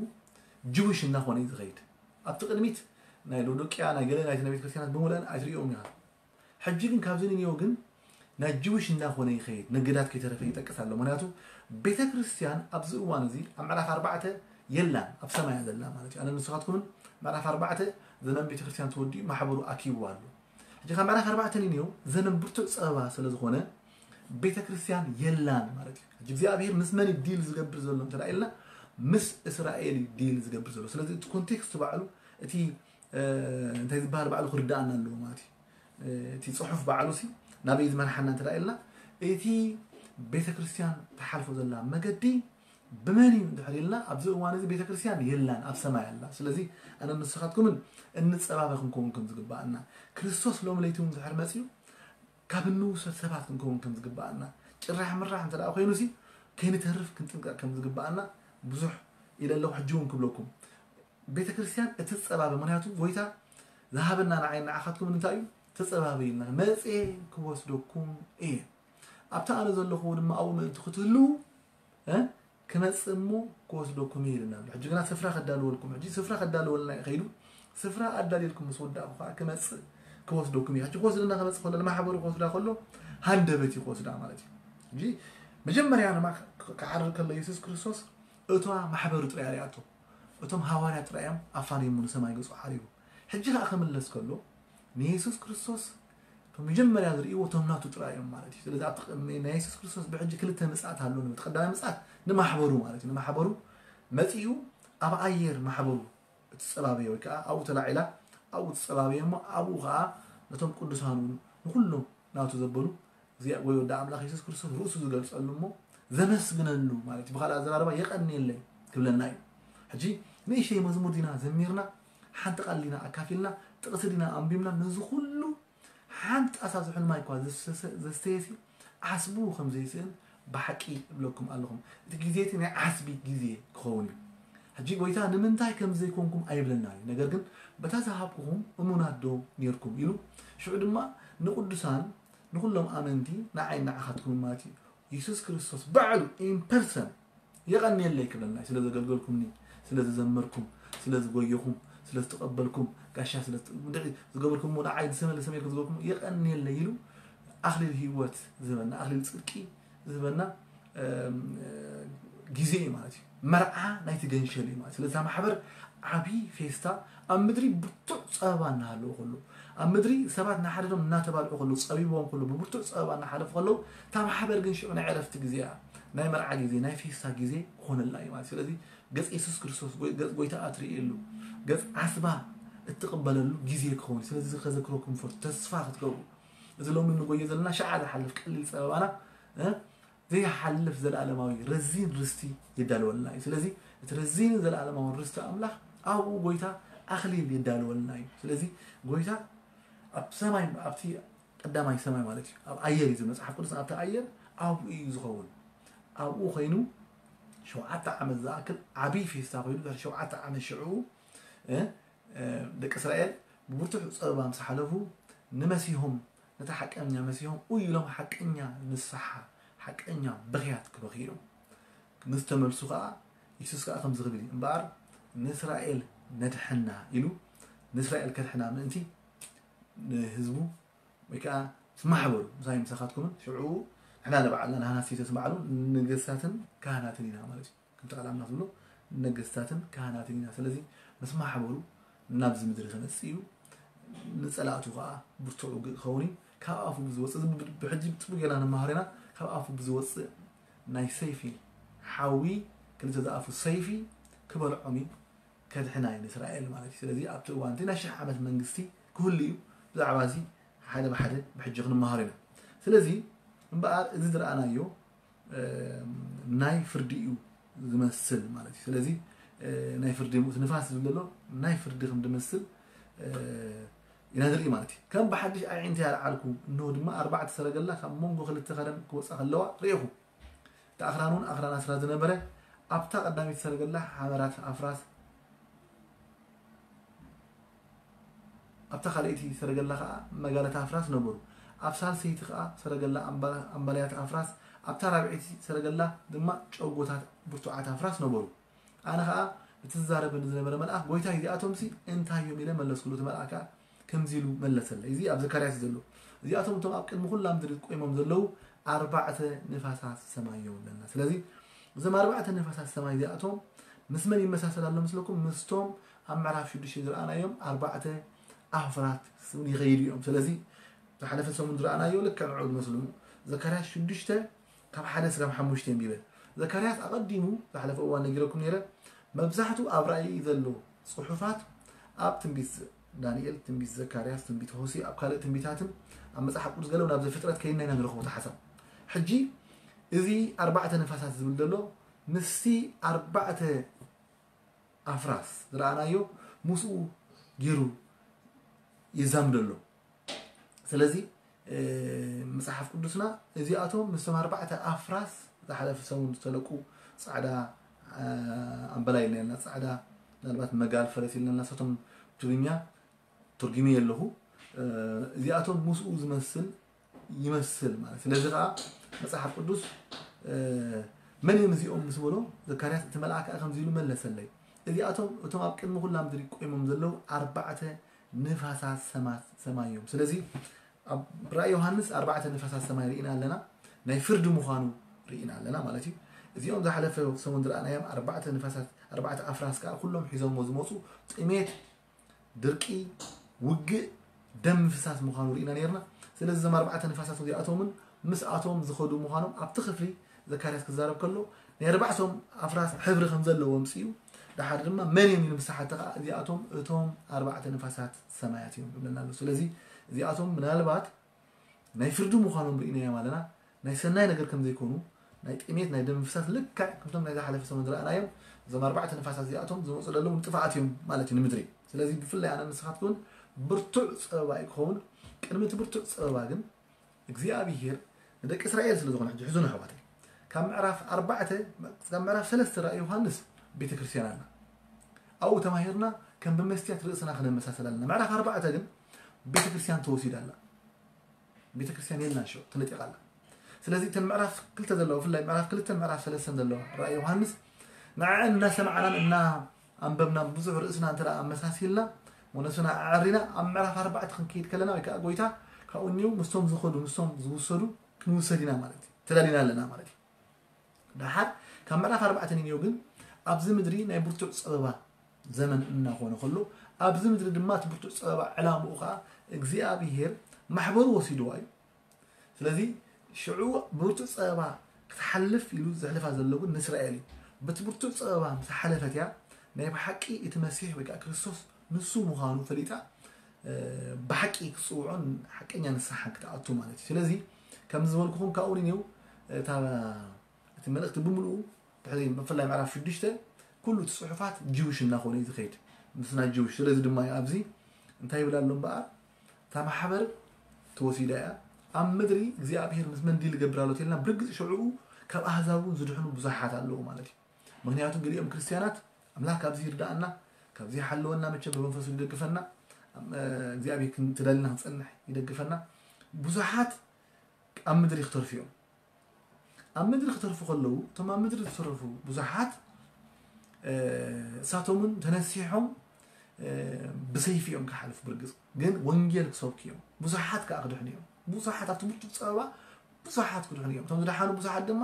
ጅዊሽ እናኾነ እዩ ዝኸይድ። ኣብቲ ቅድሚት ናይ ሎዶቅያ ናይ ገለ ናይ ቤተ ክርስቲያናት ብምሉአን ኣይትርእዮም ኢኻ። ሕጂ ግን ካብዚ ንንዮ ግን ናይ ጅዊሽ እንዳኾነ ይኸይድ። ነገዳት ከይተረፈ ይጠቅስ ኣሎ። ምክንያቱ ቤተ ክርስቲያን ኣብዚ እዋን እዚ ኣብ ምዕራፍ ኣርባዕተ የላን፣ ኣብ ሰማያ ዘላ ማለት እዩ። ኣነ ንስኻትኩምን ምዕራፍ ኣርባዕተ ዘመን ቤተ ክርስቲያን ተወዲኡ ማሕበሩ ኣኪቡ ኣሎ። ሕጂ ካብ ምዕራፍ ኣርባዕተ ንንዮ ዘመን ብርቱዕ ፀበባ ስለ ዝኾነ ቤተ ክርስቲያን የላን ማለት እዩ። ሕጂ እግዚኣብሔር ምስ መን ዲል ዝገብር ዘሎ እንተ ኢልና ምስ እስራኤል እዩ ዲል ዝገብር ዘሎ። ስለዚ እቲ ኮንቴክስት ባዕሉ እቲ እንታይ ዝበሃል ባዕሉ ክርዳኣና ኣለዎ ማለት እዩ። እቲ ፅሑፍ ባዕሉ ሲ ናበይ ዝመርሓና እንተ ኢልና እቲ ቤተክርስትያን ትሓልፎ ዘላ መገዲ ብመን እዩ እንድሕር ኢልና ኣብዚ እዋን እዚ ቤተክርስትያን የላን ኣብ ሰማይ ኣላ። ስለዚ ኣነ ንስኻትኩምን እንፀባበ ክንከውን ከም ዝግባኣና ክርስቶስ ሎሚ ለይቲ እውን ድሕር መፅኡ ካብ እንውሰድ ሰባት ክንከውን ከም ዝግባኣና ጭራሕ ምራሕ እንተ ደኣ ኮይኑ ሲ ከይንተርፍ ክንጥንቀቕ ከም ዝግባኣና ብዙሕ ኢለ ኣለኹ። ሕጂ እውን ክብለኩም ቤተ ክርስቲያን እቲ ዝጸባበ ምክንያቱ ጎይታ ዝሃበና ንዓይ ንዓኻትኩም እንታይ እዩ ተጸባበዩና መጽኤ ክወስደኩም እየ ኣብቲ ኣነ ዘለኹ ድማ ኣብኡ ምእንቲ ክትህልዉ ክመጽእ እሞ ክወስደኩም እየ ኢልና ኣሎ። ሕጂ ግና ስፍራ ከዳልወልኩም ሕጂ ስፍራ ከዳልወልና እዩ ከይዱ ስፍራ ኣዳልየልኩም ምስ ወዳእኩ ከዓ ክመጽእ ክወስደኩም እየ። ሕጂ ክወስደና ክመጽእ ከሎ ንማሕበሩ ክወስዳ ከሎ ሃንደበት እዩ ክወስዳ ማለት እዩ። ሕጂ መጀመርያ ንማ ክዓርር ከሎ የሱስ ክርስቶስ እታ ማሕበሩ ጥራይ ሪኣቶ እቶም ሃዋርያ ጥራይ እዮም ኣፋንዮሞ ንሰማይ ገጹ ዓሪቡ። ሕጂ ከኣ ክምለስ ከሎ ንየሱስ ክርስቶስ መጀመርያ ዝርእይዎ እቶም ናቱ ጥራይ እዮም ማለት እዩ። ስለዚ ኣብቲ ናይ የሱስ ክርስቶስ ብሕጂ ክልተ ምጽኣት ኣሎ ንብል። ቀዳማይ ምጽኣት ንማሕበሩ ማለት እዩ። ንማሕበሩ መጺኡ ኣብ ኣየር ማሕበሩ እቲ ጸባበየ ወይ ከዓ ኣብኡ ተላዒላ ኣብኡ ትጸባበየ እሞ ኣብኡ ከዓ ነቶም ቅዱሳን እውን ንኩሎም ናቱ ዘበሉ እግዚኣብሔር ወይ ወዲ ኣምላኽ የሱስ ክርስቶስ ርእሱ ዝገልጸሉ እሞ ዘመስግነሉ ማለት እዩ። ብኻልእ ኣዘራርባ የቐንየለይ ክብለና እዩ። ሕጂ ንእሽተይ መዝሙር ዲና ዘሚርና ሓንቲ ቃል ዲና ኣካፊልና ጥቕሲ ዲና ኣንቢብና ነዚ ኩሉ ሓንቲ ጣሳ ዝሑል ማይ እኳ ዘስተየሲ ዓስቡ ከም ዘይስእን ብሓቂ እብለኩም ኣለኹም እቲ ግዜ እቲ ናይ ዓስቢ ግዜ ክኸውን እዩ። ሕጂ ጎይታ ንምንታይ ከም ዘይኮንኩም ኣይብለና እዩ። ነገር ግን በታ ዝሃብኩኹም እሙናት ዶ ኔርኩም ኢሉ ሽዑ ድማ ንቅዱሳን ንኩሎም ኣመንቲ ንዓይ ንዓኻትኩም ማለት እዩ የሱስ ክርስቶስ ባዕሉ in person የቐንየለይ ክብለና እዩ። ስለ ዘገልገልኩምኒ፣ ስለ ዝዘመርኩም፣ ስለ ዝጎየኹም፣ ስለ ዝተቐበልኩም፣ ጋሻ ስለ ዝገበርኩም፣ ንዓይ ዝሰመለ ሰሜልኩም ዝገበርኩም የቐንየለይ ኢሉ ኣኽሊል ህይወት ዝህበና፣ ኣኽሊል ጽድቂ ዝህበና ግዜ እዩ ማለት እዩ። መርዓ ናይቲ ገንሸል እዩ ማለት። ስለዚ ማሕበር ዓብዪ ፌስታ ኣብ ምድሪ ብርቱዕ ጸበባ እናሃለዎ ከሎ፣ ኣብ ምድሪ ሰባት ንሓደዶም እናተባልዑ ከለዉ፣ ጸቢቦም ከለዉ፣ ብብርቱዕ ጸበባ እናሓለፉ ከለዉ፣ እታ ማሕበር ግን ሽዑ ናይ ዕረፍቲ ግዜ እያ። ናይ መርዓ ግዜ፣ ናይ ፌስታ ግዜ ክኾነላ እዩ ማለት። ስለዚ ገጽ የሱስ ክርስቶስ፣ ገጽ ጎይታ እትርእየሉ፣ ገጽ ዓስባ እትቕበለሉ ግዜ ክኸውን። ስለዚ ከዘክረኩም ፈቱ፣ ተስፋ ክትገብሩ። እዚ ሎሚ እንጎየ ዘለና ሸዓ ዝሓልፍ ቀሊል ጸበባና ዘይሓልፍ ዘለኣለማዊ ረዚን ርስቲ የዳልወልና እዩ። ስለዚ እቲ ረዚን ዘለኣለማዊ ርስቲ ኣምላኽ ኣብኡ ጎይታ ኣኽሊል የዳልወልና እዩ። ስለዚ ጎይታ ኣብ ሰማይ፣ ኣብቲ ቀዳማይ ሰማይ ማለት እዩ፣ ኣብ ኣየር እዩ፣ መጽሓፍ ቅዱስ ኣብቲ ኣየር ኣብኡ እዩ ዝኸውን። ኣብኡ ኮይኑ ሸውዓተ ዓመት ዝኣክል ዓብዪ ፌስታ ኮይኑ፣ ድሕሪ ሸውዓተ ዓመት ሽዑ ደቂ እስራኤል ብብርቱዕ ጸበባ ምስ ሓለፉ፣ ንመሲሆም፣ ነቲ ሓቀኛ መሲሆም፣ ኡይ ኢሎም ሓቀኛ ንስሓ፣ ሓቀኛ በኽያት ክበኽዩ እዮም። ምስ ተመልሱ ከኣ፣ የሱስ ከኣ ከምዚ ክብል እዩ፣ እምበኣር ንእስራኤል ነድሕና ኢሉ፣ ንእስራኤል ከድሕና ምእንቲ ንህዝቡ ወይ ከኣ ምስ ማሕበሩ፣ ምሳይ ምሳኻትኩምን ሽዑ ንሕና ንባዕልና ንሃናሲ ተስማዕሉ ነገስታትን ካህናትን ኢና ማለት እዩ። ከምቲ ቃል ኣምላኽ ዝብሎ ነገስታትን ካህናትን ኢና። ስለዚ ምስ ማሕበሩ ናብዚ ምድሪ ክመጽእ እዩ። ንጸላእቱ ከኣ ብርቱዕ ውግእ ክኸውን እዩ። ካብ ኣፉ ብዝወጽእ፣ እዚ ብሕጂ ጽቡቕ ጌርና ንመሃር ኢና። ካብ ኣፉ ብዝወጽእ ናይ ሰይፊ ሓዊ፣ ክልተ ዝኣፉ ሰይፊ ክበልዖም እዩ፣ ከድሕና እዩ ንእስራኤል ማለት እዩ። ስለዚ ኣብቲ እዋን እቲ ናይ ሽሕ ዓመት መንግስቲ ክህሉ እዩ። ብዛዕባ እዚ ሓደ ብሓደ ብሕጂ ክንመሃር ኢና። ስለዚ እምበኣር እዚ ዝረኣናዮ ናይ ፍርዲ እዩ ዝመስል ማለት እዩ። ስለዚ ናይ ፍርዲ፣ እቲ ንፋስ ዝብል ዘሎ ናይ ፍርዲ ከም ዝመስል ኢና ንርኢ ማለት እዩ። ከም ብሓድሽ ኣዒንቲ ኣልዓልኩ፣ እንሆ ድማ ኣርባዕተ ሰረገላ ካብ መንጎ ክልተ ከረን ክወጻ ከለዋ ርኤኹ። እቲ ኣኽራን እውን ኣኽራን ኣስራ ዝነበረ፣ ኣብታ ቀዳመይቲ ሰረገላ ሓመራት ኣፍራስ፣ ኣብታ ካልኣይቲ ሰረገላ ኸዓ መጋለት ኣፍራስ ነበሩ። ኣብ ሳልሰይቲ ኸዓ ሰረገላ ኣምባ-፣ ኣምባልያት ኣፍራስ፣ ኣብታ ራብዐይቲ ሰረገላ ድማ ጨጎታት ብርቱዓት ኣፍራስ ነበሩ። ኣነ ኸዓ እቲ ዝዛረበኒ ዝነበረ መልኣኽ፣ "ጐይታይ፣ እዚኣቶምሲ እንታይ እዮም?" ኢለ መለስኩሉ። እቲ መልኣኽ ከኣ ከምዚ ኢሉ መለሰለይ። እዚ ኣብ ዘካርያስ ዘሎ። "እዚኣቶም እቶም ኣብ ቅድሚ ኹላ ምድሪ ቆይሞም ዘለዉ ኣርባዕተ ንፋሳት ሰማይ እዮም" ይብለና። ስለዚ እዞም ኣርባዕተ ንፋሳት ሰማይ እዚኣቶም ምስ መን ይመሳሰል ኣሎ መስለኩም? ምስቶም ኣብ ምዕራፍ ሽዱሽተ ዝረኣናዮም ኣርባዕተ ኣፍራስ እውን ይኸይዱ እዮም። ስለዚ ዝሓለፈ ሰሙን ዝረኣናዮ ልክዕ ንዕኡ ዝመስሉ። ዘካርያስ ሽዱሽተ ካብ ሓደ እስካብ ሓሙሽተ ኣንቢበ። ዘካርያስ ኣቐዲሙ ዝሓለፈ እዋን ነጊረኩም ነይረ። መብዛሕትኡ ኣብ ራእይ ዘሎ ጽሑፋት ኣብ ትንቢት ዳንኤል፣ ትንቢት ዘካርያስ፣ ትንቢት ሆሴዕ፣ ኣብ ካልእ ትንቢታትን ኣብ መጽሓፍ ቅዱስ ገለ እውን ኣብ ዘፍጥረት ከይድና ኢና ንረኽቦ እቲ ሓሳብ። ሕጂ እዚ ኣርባዕተ ንፋሳት ዝብል ዘሎ ምስቲ ኣርባዕተ ኣፍራስ ዝረኣናዮ ምስኡ ገይሩ ይዛምዶ ኣሎ። ስለዚ፣ እ፣ መጽሓፍ ቅዱስና እዚኣቶም ምስቶም ኣርባዕተ ኣፍራስ ዝሓለፈ ሰሙን ዝተለቁ ጻዕዳ፣ እ፣ ኣምበላ ኢልና፣ ጻዕዳ ምናልባት መጋል ፈረስ ኢልና ንሳቶም ትግርኛ ትርጉመዮ ኣለኹ። እ፣ እዚኣቶም ምስኡ ዝመስል ይመስል ማለት። ስለዚ ከኣ መጽሓፍ ቅዱስ፣ እ፣ "መን እዮም እዚኦም?" ምስ በሎ ዘካርያስ እቲ መልኣክ ከኣ ከምዚ ኢሉ መለሰለይ፣ "እዚኣቶም እቶም ኣብ ቅድሚ ኩላ ምድሪ ቆይሞም ዘለዉ ኣርባዕተ ንፋሳት ሰማት-፣ ሰማይ እዮም።" ስለዚ ኣብ ራእይ ዮሃንስ ኣርባዕተ ንፋሳት ሰማይ ርኢና ኣለና፣ ናይ ፍርዲ ምዃኑ ርኢና ኣለና ማለት እዩ። እዚኦም ዝሓለፈ ሰሙን ዝረኣናዮም ኣርባዕተ ንፋሳት፣ ኣርባዕተ ኣፍራስ ከኣ ኩሎም ሒዞሞ ዝመጹ ጥሜት፣ ድርቂ፣ ውግእ፣ ደም ምፍሳስ ምዃኑ ርኢና ነይርና። ስለዚ እዞም ኣርባዕተ ንፋሳት እዚኣቶምን ምስኣቶም ዝኸዱ ምዃኖም ኣብቲ ክፍሊ ዘካርያስ ክዛረብ ከሎ ናይ ኣርባዕቶም ኣፍራስ ሕብሪ ከም ዘለዎ ኣምጺኡ፣ ደሓር ድማ መን እዮም ኢሉ ምስ ሓተ ከኣ እዚኣቶም እቶም ኣርባዕተ ንፋሳት ሰማያት እዮም ይብለና ኣሎ። ስለዚ እዚኣቶም ምናልባት ናይ ፍርዲ ምዃኖም ርኢናዮም ኣለና። ናይ ሰናይ ነገር ከም ዘይኮኑ፣ ናይ ጥሜት፣ ናይ ደም ምፍሳስ ልክዕ ከምቶም ናይ ዝሓለፈ ሰሙን ዝረኣናዮም፣ እዞም ኣርባዕተ ንፋሳት እዚኣቶም ዝመጹ ዘለዉ ንጥፍኣት እዮም ማለት እዩ ንምድሪ። ስለዚ ብፍላይ ኣነ ንስኻትኩም ብርቱዕ ጸበባ እዩ ክኸውን። ቅድሚ እቲ ብርቱዕ ጸበባ ግን እግዚኣብሄር ንደቂ እስራኤል ስለ ዝኾነ፣ ሕጂ ሕዙን ኣሕዋተይ፣ ካብ ምዕራፍ ኣርባዕተ፣ ካብ ምዕራፍ ሰለስተ ራእይ ዮሃንስ ቤተ ክርስቲያን ኣላ። ኣብኡ ተማሂርና ከም ብመስትያት ርእስና ክነመሳሰል ኣለና። ምዕራፍ ኣርባዕተ ግን ቤተ ክርስቲያን ተወሲዳ ኣላ። ቤተ ክርስቲያን የላን ሽዑ፣ ተነጢቓ ኣላ። ስለዚ እተን ምዕራፍ ክልተ ዘለዎ፣ ብፍላይ ምዕራፍ ክልተን ምዕራፍ ሰለስተን ዘለዎ ራእይ ዮሃንስ ንዕን እናሰማዕናን እናኣንበብናን ብዙሕ ርእስና እንተ ኣመሳሲልና፣ ወነሱና ኣዕሪና ኣብ ምዕራፍ ኣርባዕተ ክንከይድ ከለና ወይ ከዓ ጎይታ ካብኡ እኒው ምስቶም ዝኸዱ ምስቶም ዝውሰዱ ክንውሰድ ኢና ማለት እዩ። ተዳሊና ኣለና ማለት እዩ። ደሓር ካብ ምዕራፍ ኣርባዕተ ንንየው ግን ኣብዚ ምድሪ ናይ ብርቱዕ ፀበባ ዘመን እናኾነ ከሎ ኣብዚ ምድሪ ድማ እቲ ብርቱዕ ፀበባ ዕላምኡ ከዓ እግዚኣብሄር ማሕበሩ ወሲድዋ እዩ። ስለዚ ሽዑ ብርቱዕ ፀበባ ክትሓልፍ ኢሉ ዘሕልፋ ዘሎ ግን ንእስራኤል እዩ። በቲ ብርቱዕ ፀበባ ምስ ሓለፈት እያ ናይ ብሓቂ እቲ መሲሕ ወይ ከዓ ክርስቶስ ንሱ ምዃኑ ፈሊጣ ብሓቂ ክፅውዖን ሓቀኛ ንስሓ ክትኣቱ ማለት እዩ። ስለዚ ከም ዝበልኩኹም ካብኡ ንንየው እታ እቲ መልእኽቲ ብምልኡ ድሕሪ ብፍላይ ምዕራፍ ሽዱሽተ ኩሉ እቲ ፅሑፋት ጅውሽ እናኾነ እዩ ዝኸይድ ምስና ጅውሽ። ስለዚ ድማ እዩ ኣብዚ እንታይ ይብል ኣሎ እምበኣር እታ ማሕበር ተወሲዳ እያ ኣብ ምድሪ እግዚኣብሔር ምስ መንዲል ይገብር ኣሎ ተልና ብርግፅ ሽዕኡ ካብ ኣህዛብ እውን ዝድሕኑ ብዙሓት ኣለዉ ማለት እዩ። ምክንያቱ ገሊኦም ክርስትያናት ኣምላኽ ካብዚ ይርዳእና ካብዚ ይሓለወና መቸም ብመንፈሱ ይደግፈና እግዚኣብሔር ተዳልና ክንፀንሕ ይደግፈና። ብዙሓት ኣብ ምድሪ ክተርፉ እዮም። ኣብ ምድሪ ክተርፉ ከለዉ እቶም ኣብ ምድሪ ዝተረፉ ብዙሓት እሳቶምን ተነሲሖም ብሰይፊ እዮም ክሓልፉ ብርግፅ ግን ወንጌል ክሰብኩ እዮም። ብዙሓት ከዓ ክድሕኑ እዮም። ብዙሓት ኣብቲ ብርቱዕ ፀበባ ብዙሓት ክድሕኑ እዮም። እቶም ዝደሓኑ ብዙሓት ድማ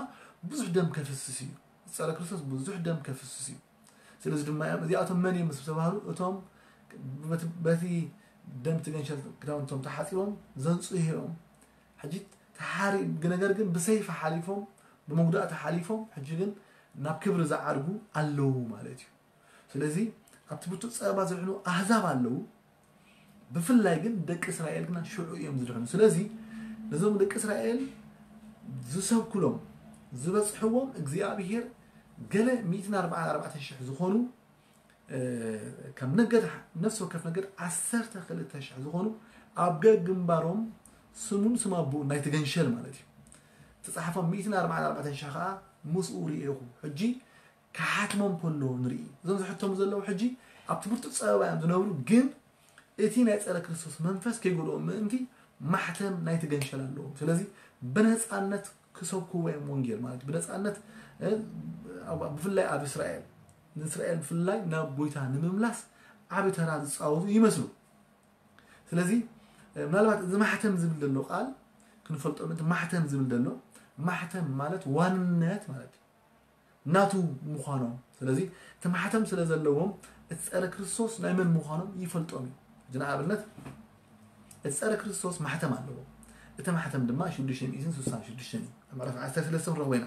ብዙሕ ደም ከፍስስ እዩ። ዝፀረ ክርስቶስ ብዙሕ ደም ከፍስስ እዩ። ስለዚ ድማ እዮም እዚኣቶም መን እዮም ምስ ተባህሉ እቶም በቲ ደም ትገንሸል ክዳውንቶም ተሓፂቦም ዘንፅሁ እዮም። ሕጂ ተሓሪ ነገር ግን ብሰይፊ ሓሊፎም ብመጉዳእቲ ሓሊፎም ሕጂ ግን ናብ ክብሪ ዝዓርጉ ኣለዉ ማለት እዩ። ስለዚ ኣብቲ ብርቱዕ ፀበባ ዝድሕኑ ኣህዛብ ኣለዉ። ብፍላይ ግን ደቂ እስራኤል ግና ሽዑ እዮም ዝድሕኑ። ስለዚ ነዞም ደቂ እስራኤል ዝሰብኩሎም ዝበፅሕዎም እግዚኣብሄር ገለ ሚእትን ኣርባዕን ኣርባዕተን ሽሕ ዝኾኑ ካብ ነገድ ነፍሲ ወከፍ ነገድ ዓሰርተ ክልተ ሽሕ ዝኾኑ ኣብ ገግንባሮም ስሙን ስም ኣቦኡ ናይ ትገንሸል ማለት እዩ ተፃሓፎም ሚእትን ኣርባዕን ኣርባዕተን ሽሕ ከዓ ምስኡ ርእኹ። ሕጂ ክሓትሞም ከሎ ንርኢ። እዞም ዝሕተሙ ዘለዉ ሕጂ ኣብቲ ብርቱዕ ፀበባ እዮም ዝነብሩ፣ ግን እቲ ናይ ፀረ ክርስቶስ መንፈስ ከይጎድኦም ምእንቲ ማሕተም ናይ ትገንሸል ኣለዎም። ስለዚ ብነፃነት ክሰብክዎ እዮም ወንጌል ማለት ብነፃነት ብፍላይ ኣብ እስራኤል ንእስራኤል ብፍላይ ናብ ጎይታ ንምምላስ ዓቢ ተራ ዝፃወቱ ይመስሉ። ስለዚ ምናልባት እዚ ማሕተም ዝብል ዘሎ ቃል ክንፈልጦ ምእንቲ ማሕተም ዝብል ዘሎ ማሕተም ማለት ዋንነት ማለት እዩ። ናቱ ምዃኖም ስለዚ እቲ ማሕተም ስለ ዘለዎም እቲ ፀረ ክርስቶስ ናይ መን ምዃኖም ይፈልጦም እዩ። እዚ ንኣብነት እቲ ፀረ ክርስቶስ ማሕተም ኣለዎ። እቲ ማሕተም ድማ ሽዱሽተ ሚእትን ስሳን ሽዱሽተን እዩ። ኣብ ምዕራፍ ዓሰርተ ሰለስተ ክንረኽቦ ኢና።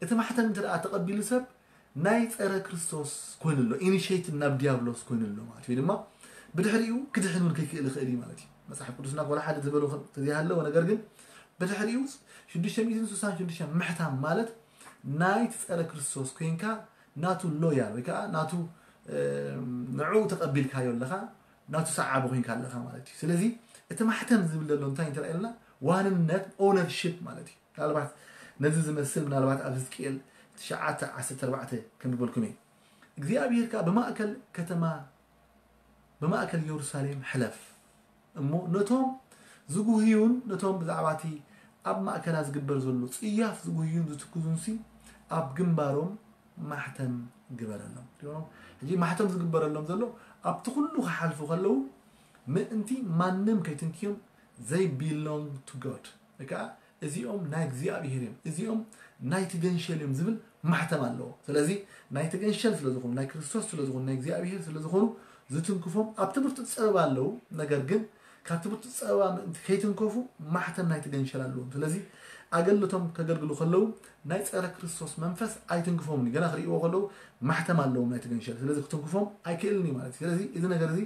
እቲ ማሕተም እንተ ደኣ ተቐቢሉ ሰብ ናይ ፀረ ክርስቶስ ኮይኑ ኣሎ። ኢኒሽየቲቭ ናብ ዲያብሎስ ኮይኑ ኣሎ ማለት ወይ ድማ ብድሕሪኡ ክድሕን እውን ከይክእል ይኽእል እዩ ማለት እዩ። መፅሓፍ ቅዱስና ኮላ ሓደ ዝበሎ ተዘይሃለወ ነገር ግን ብድሕሪኡ ሽዱሽተ ሚእትን ስሳን ሽዱሽተ ምሕታም ማለት ናይ ትጸረ ክርስቶስ ኮይንካ ናቱ ሎያል ወይ ከዓ ናቱ ንዕኡ ተቐቢልካዮ ኣለኻ ናቱ ሰዓቢ ኮይንካ ኣለኻ ማለት እዩ። ስለዚ እቲ ማሕተም ዝብል ዘሎ እንታይ እንተረኣየልና ዋንነት ኦነርሽፕ ማለት እዩ። ምናልባት ነዚ ዝመስል ምናልባት ኣብ ህዝቅኤል ትሽዓተ ዓሰርተ ኣርባዕተ ከም ዝበልኩም እዩ እግዚኣብሔር ከዓ ብማእከል ከተማ ብማእከል የሩሳሌም ሕለፍ እሞ ነቶም ዝጉህዩን ነቶም ብዛዕባ እቲ ኣብ ማእከላ ዝግበር ዘሎ ጽያፍ ዝጉህዩን ዝትክዙንሲ ኣብ ግንባሮም ማሕተም ግበረሎም። ሕጂ ማሕተም ዝግበረሎም ዘሎ ኣብቲ ኩሉ ክሓልፉ ከለዉ ምእንቲ ማንም ከይትንክዮም they belong to God ወይ ከዓ እዚኦም ናይ እግዚኣብሔር እዮም፣ እዚኦም ናይ ትገንሸል እዮም ዝብል ማሕተም ኣለዎ። ስለዚ ናይ ትገንሸል ስለ ዝኾኑ ናይ ክርስቶስ ስለ ዝኾኑ ናይ እግዚኣብሔር ስለ ዝኾኑ ዝትንክፎም ኣብቲ ብርቱዕ ጸበባ ኣለዉ። ነገር ግን ካብቲ ብርቱዕ ጸበባ ምእንቲ ከይትንከፉ ማሕተም ናይ ትገንሸል ኣለዎም። ስለዚ ኣገልግሎቶም ከገልግሉ ከለዉ ናይ ጸረ ክርስቶስ መንፈስ ኣይትንክፎምን እዩ። ገና ክርእይዎ ከለዉ ማሕተም ኣለዎም ናይ ትገንሸል። ስለዚ ክትንክፎም ኣይክእልን እዩ ማለት እዩ። ስለዚ እዚ ነገር እዚ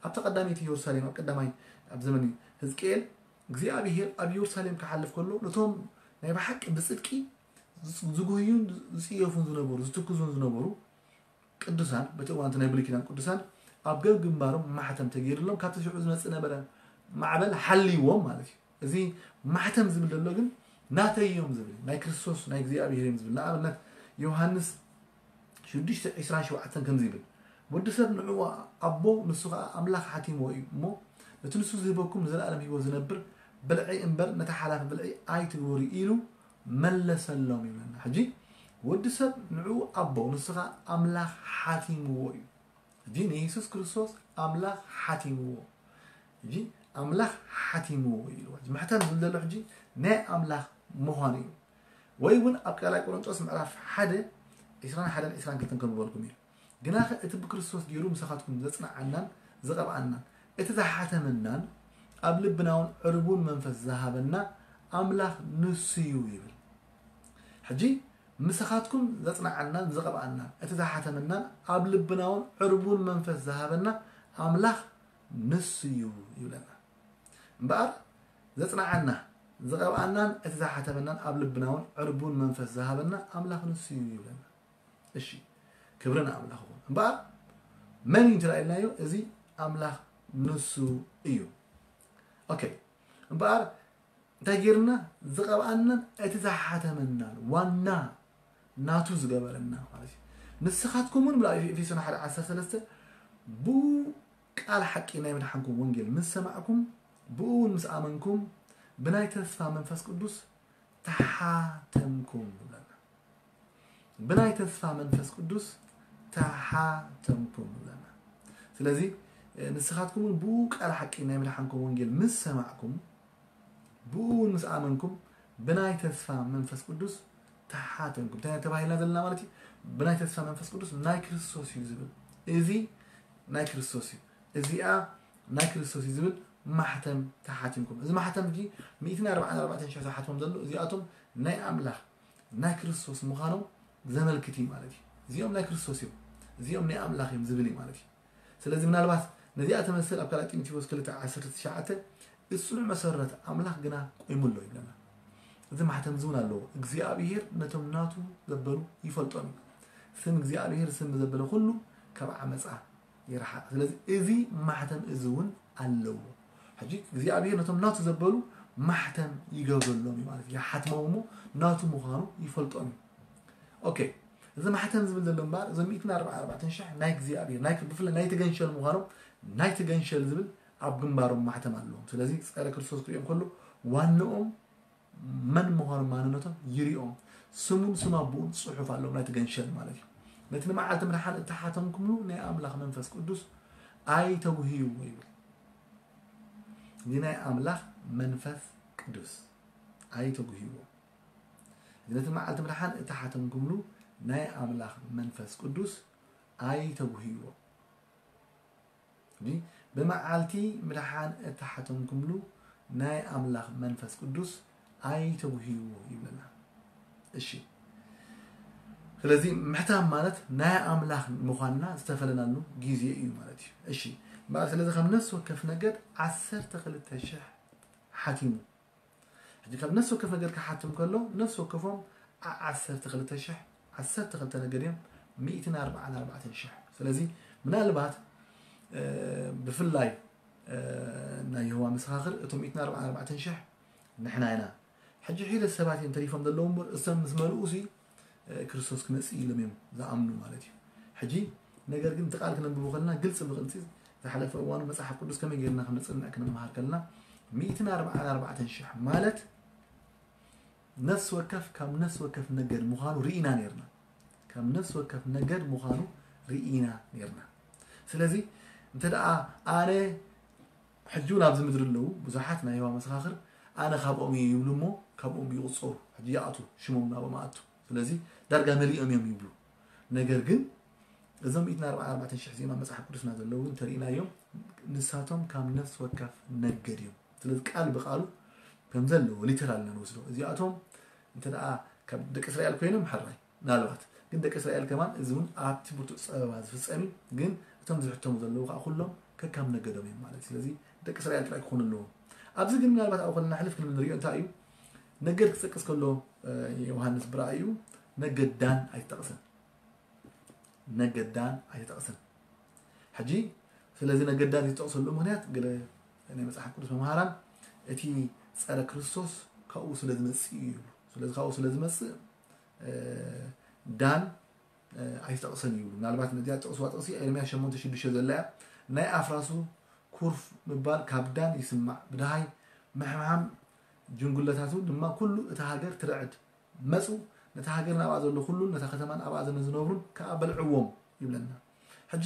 ኣብቲ ቀዳመይቲ ኢየሩሳሌም ኣብ ቀዳማይ ኣብ ዘመን ህዝቅኤል እግዚኣብሔር ኣብ ኢየሩሳሌም ክሓልፍ ከሎ ነቶም ናይ ብሓቂ ብጽድቂ ዝጉህዩን ዝጽየፉን ዝነበሩ ዝትክዙን ዝነበሩ ቅዱሳን በቲ እዋንቲ ናይ ብሉይ ኪዳን ቅዱሳን ኣብ ገብ ግንባሮም ማሕተም ተገይርሎም ካብቲ ሽዑ ዝመጽእ ነበረ ማዕበል ሓልይዎም ማለት እዩ። እዚ ማሕተም ዝብል ዘሎ ግን ናተይ እዮም ዝብል ናይ ክርስቶስ ናይ እግዚኣብሔር እዮም ዝብል ንኣብነት ዮሃንስ ሽዱሽተ ዕስራን ሸውዓተን ከምዚ ይብል፣ ወዲ ሰብ ንዕኡ ኣቦ ንሱ ኸዓ ኣምላኽ ሓቲምዎ እዩ እሞ፣ ነቲ ንሱ ዝህበኩም ንዘለኣለም ህይወት ዝነብር ብልዒ እምበር ነቲ ሓላፊ ብልዒ ኣይትግበሩ ኢሉ መለሰሎም ይብለና። ሕጂ ወዲ ሰብ ንዕኡ ኣቦ ንስኻ ኣምላኽ ሓቲምዎ እዩ። ሕጂ ንየሱስ ክርስቶስ ኣምላኽ ሓቲምዎ። ሕጂ ኣምላኽ ሓቲምዎ እዩ ኢልዎ። ሕጂ ማሕተም ዝብል ዘሎ ሕጂ ናይ ኣምላኽ ምዃኑ እዩ። ወይ እውን ኣብ ካልኣይ ቆሮንጦስ ምዕራፍ ሓደ ዕስራን ሓደን ዕስራን ክልተን ከም ዝበልኩም እዩ። ግናኸ እቲ ብክርስቶስ ገይሩ ምሳኻትኩም ዘጽንዓናን ዝቐብኣናን እቲ ዝሓተመናን ኣብ ልብና እውን ዕርቡን መንፈስ ዝሃበና ኣምላኽ ንሱ እዩ ይብል። ሕጂ ምሳኻትኩም ዘጽንዓናን ዝቐብኣናን እቲ ዝሓተመናን ኣብ ልብና እውን ዕርቡን መንፈስ ዝሃበና ኣምላኽ ንሱ እዩ ይብለና። እምበኣር ዘጽንዓና ዝቐብኣናን እቲ ዝሓተመናን ኣብ ልብና እውን ዕርቡን መንፈስ ዝሃበና ኣምላኽ ንሱ እዩ ይብለና። እሺ፣ ክብሪ ንኣምላኽ ይኹን። እምበኣር መን እዩ እንተ ኢልናዮ፣ እዚ ኣምላኽ ንሱ እዩ። ኦኬ፣ እምበኣር እንታይ ገይርና? ዝቐብኣናን እቲ ዝሓተመናን ዋና ናቱ ዝገበረና ማለት እዩ። ንስኻትኩም እውን ብላ ኤፌሶን ሓደ ዓሰርተ ሰለስተ ብኡ ቃል ሓቂ ናይ ምድሓንኩም ወንጌል ምስ ሰማዕኩም ብኡ እውን ምስ ኣመንኩም ብናይ ተስፋ መንፈስ ቅዱስ ተሓተምኩም ይብለና። ብናይ ተስፋ መንፈስ ቅዱስ ተሓተምኩም ይብለና። ስለዚ ንስኻትኩም እውን ብኡ ቃል ሓቂ ናይ ምድሓንኩም ወንጌል ምስ ሰማዕኩም ብኡ እውን ምስ ኣመንኩም ብናይ ተስፋ መንፈስ ቅዱስ ተሓተምኩም። እንታይ ተባሂልና ዘለና ማለት እዩ? ብናይ ተስፋ መንፈስ ቅዱስ ናይ ክርስቶስ እዩ ዝብል። እዚ ናይ ክርስቶስ እዩ። እዚኣ ናይ ክርስቶስ እዩ ዝብል ማሕተም ተሓቲምኩም። እዚ ማሕተም እዚ ሚእትን ኣርባዓን ኣርባዕተን ሽሕ ዝሓትሞም ዘሎ እዚኣቶም ናይ ኣምላኽ ናይ ክርስቶስ ምዃኖም ዘመልክት እዩ ማለት እዩ። እዚኦም ናይ ክርስቶስ እዮም፣ እዚኦም ናይ ኣምላኽ እዮም ዝብል እዩ ማለት እዩ። ስለዚ ምናልባት ነዚኣ ተመስል ኣብ ካልኣይ ጢሞቴዎስ ክልተ ዓሰርተ ትሽዓተ ጽኑዕ መሰረት ኣምላኽ ግና ቆይሙ ኣሎ ይብለና። እዚ ማሕተም እዚ እውን ኣለዎ። እግዚኣብሔር ነቶም ናቱ ዘበሉ ይፈልጦም እዩ። ስም እግዚኣብሔር ስም ዘበለ ኩሉ ካብ ዓመፃ ይርሓቕ። ስለዚ እዚ ማሕተም እዚ እውን ኣለዎ። ሕጂ እግዚኣብሔር ነቶም ናቱ ዘበሉ ማሕተም ይገብረሎም እዩ ማለት እዩ። ይሓትሞም እሞ ናቱ ምዃኑ ይፈልጦም እዩ። ኦኬ፣ እዚ ማሕተም ዝብል ዘሎ እምበኣር እዞም ሚእትን ኣርባዓን ኣርባዕተን ሽሕ ናይ እግዚኣብሔር ናይ ብፍላይ ናይ ተገንሸል ምዃኖም ናይ ተገንሸል ዝብል ኣብ ግንባሮም ማሕተም ኣለዎም። ስለዚ ጸረ ክርስቶስ ክሪኦም ከሎ ዋንኦም መን ምዃኖም ማንነቶም ይሪኦም። ስሙን ስም ኣቦኡን ጽሑፍ ኣለዎም ናይ ተገንሸል ማለት እዩ። ነቲ ንመዓልቲ ምድሓን እተሓተምኩምሉ ናይ ኣምላኽ መንፈስ ቅዱስ ኣይተጉህይዎ ይብል። እዚ ናይ ኣምላኽ መንፈስ ቅዱስ ኣይተጉህይዎ። ነቲ መዓልቲ ምድሓን እተሓተምኩምሉ ናይ ኣምላኽ መንፈስ ቅዱስ ኣይተጉህይዎ። እዚ ብመዓልቲ ምድሓን እተሓተምኩምሉ ናይ ኣምላኽ መንፈስ ቅዱስ ኣይተጉህይዎ ይብለና። እሺ፣ ስለዚ ምሕታም ማለት ናይ ኣምላኽ ምዃንና ዝተፈለናሉ ግዜ እዩ ማለት እዩ። እሺ፣ እምበኣር ስለዚ ካብ ነፍሲ ወከፍ ነገድ ዓሰርተ ክልተ ሽሕ ሓቲሙ። ሕጂ ካብ ነፍሲ ወከፍ ነገድ ክሓትም ከሎ ነፍሲ ወከፎም ዓ-፣ ዓሰርተ ክልተ ሽሕ፣ ዓሰርተ ክልተ ነገድ እዮም፣ ሚእትን ኣርባዓን ኣርባዕተን ሽሕ። ስለዚ ምናልባት፣ እ፣ ብፍላይ፣ እ፣ ናይ የሆዋ መሰኻኽር እቶም ሚእትን ኣርባዓን ኣርባዕተን ሽሕ ንሕና ኢና። ሕጂ ሒደት ሰባት እዮም ተሪፎም ዘለዉ እምበር እሶም ምስ መልኡ ሲ፣ እ፣ ክርስቶስ ክመጽእ ኢሎም እዮም ዝኣምኑ ማለት እዩ። ሕጂ ነገር ግን እቲ ቃል ክነንብቦ ከለና ግልጺ ብግልጺ ዝሓለፈ እዋኑ መጽሓፍ ቅዱስ ከመይ ጌርና ከም ነጽንዕ ክንመሃር ከለና ሚእትን ኣርባዓን ኣርባዕተን ሽሕ ማለት ነፍሲ ወከፍ ካብ ነፍሲ ወከፍ ነገድ ምዃኑ ርኢና ኔርና። ካብ ነፍሲ ወከፍ ነገድ ምዃኑ ርኢና ኔርና። ስለዚ እንተ ደኣ ኣነ ሕጂ እውን ኣብዚ ምድሪ ኣለዉ ብዙሓት ናይ የሆዋ መሰኻኽር ኣነ ካብኦም እየ ይብሉ እሞ ካብኦም ይቑጸሩ። ሕጂ ይኣቱ፣ ሽሞም ናብኦም ኣቱ። ስለዚ ዳርጋ መሊኦም እዮም ይብሉ። ነገር ግን እዞም ሚእትን ኣርባዓን ኣርባዕተን ሽሕ እዚኦም ኣብ መጽሓፍ ቅዱስና ዘለዉ እንተሪእናዮም ንሳቶም ካብ ነፍሲ ወከፍ ነገድ እዮም። ስለዚ ቃል ብቃሉ ከም ዘለዎ ሊተራል ኢና ንወስዶ። እዚኣቶም እንተ ደኣ ካብ ደቂ እስራኤል ኮይኖም ሕራይ ምናልባት ግን ደቂ እስራኤል ከማን እዚ እውን ኣብቲ ብርቱዕ ጸበባ ዝፍጸም እዩ። ግን እቶም ዝሕተሙ ዘለዉ ከዓ ኩሎም ከካም ነገዶም እዮም ማለት እዩ። ስለዚ ደቂ እስራኤል ጥራይ ክኾኑ ኣለዎም። ኣብዚ ግን ምናልባት ኣብኡ ከለና ሕልፍ ክንብል ንሪኦ እንታይ እዩ? ነገድ ክጠቅስ ከሎ፣ እ፣ ዮሃንስ ብራእዩ ነገድ ዳን ኣይተጠቕሰን። ነገድ ዳን ኣይተጠቕሰን። ሕጂ ስለዚ ነገድ ዳን ዝጠቕሰሉ ምኽንያት ገለ ናይ መጽሓፍ ቅዱስ መምሃራን እቲ ጸረ ክርስቶስ ካብኡ ስለ ዝመጽእ እዩ ይብሉ። ስለዚ ካብኡ ስለ ዝመጽእ፣ እ፣ ዳን፣ እ፣ ኣይተጠቕሰን ይብሉ። ምናልባት ነዚኣ ጥቕስዋ ጥቕሲ ኤርምያስ ሸሞንተ ሽዱሽተ ዘላ እያ። ናይ ኣፍራሱ ኩርፍ ምባል ካብ ዳን ይስማዕ። ብደሃይ ምሕምሓም ጅንጉለታቱ ድማ ኩሉ እታ ሃገር ትርዕድ። መጹ፣ ነታ ሃገርን ኣብኣ ዘሎ ኩሉን ነታ ከተማን ኣብኣ ዝነ- ዝነብሩን ከኣ በልዕዎም ይብለና። ሕጂ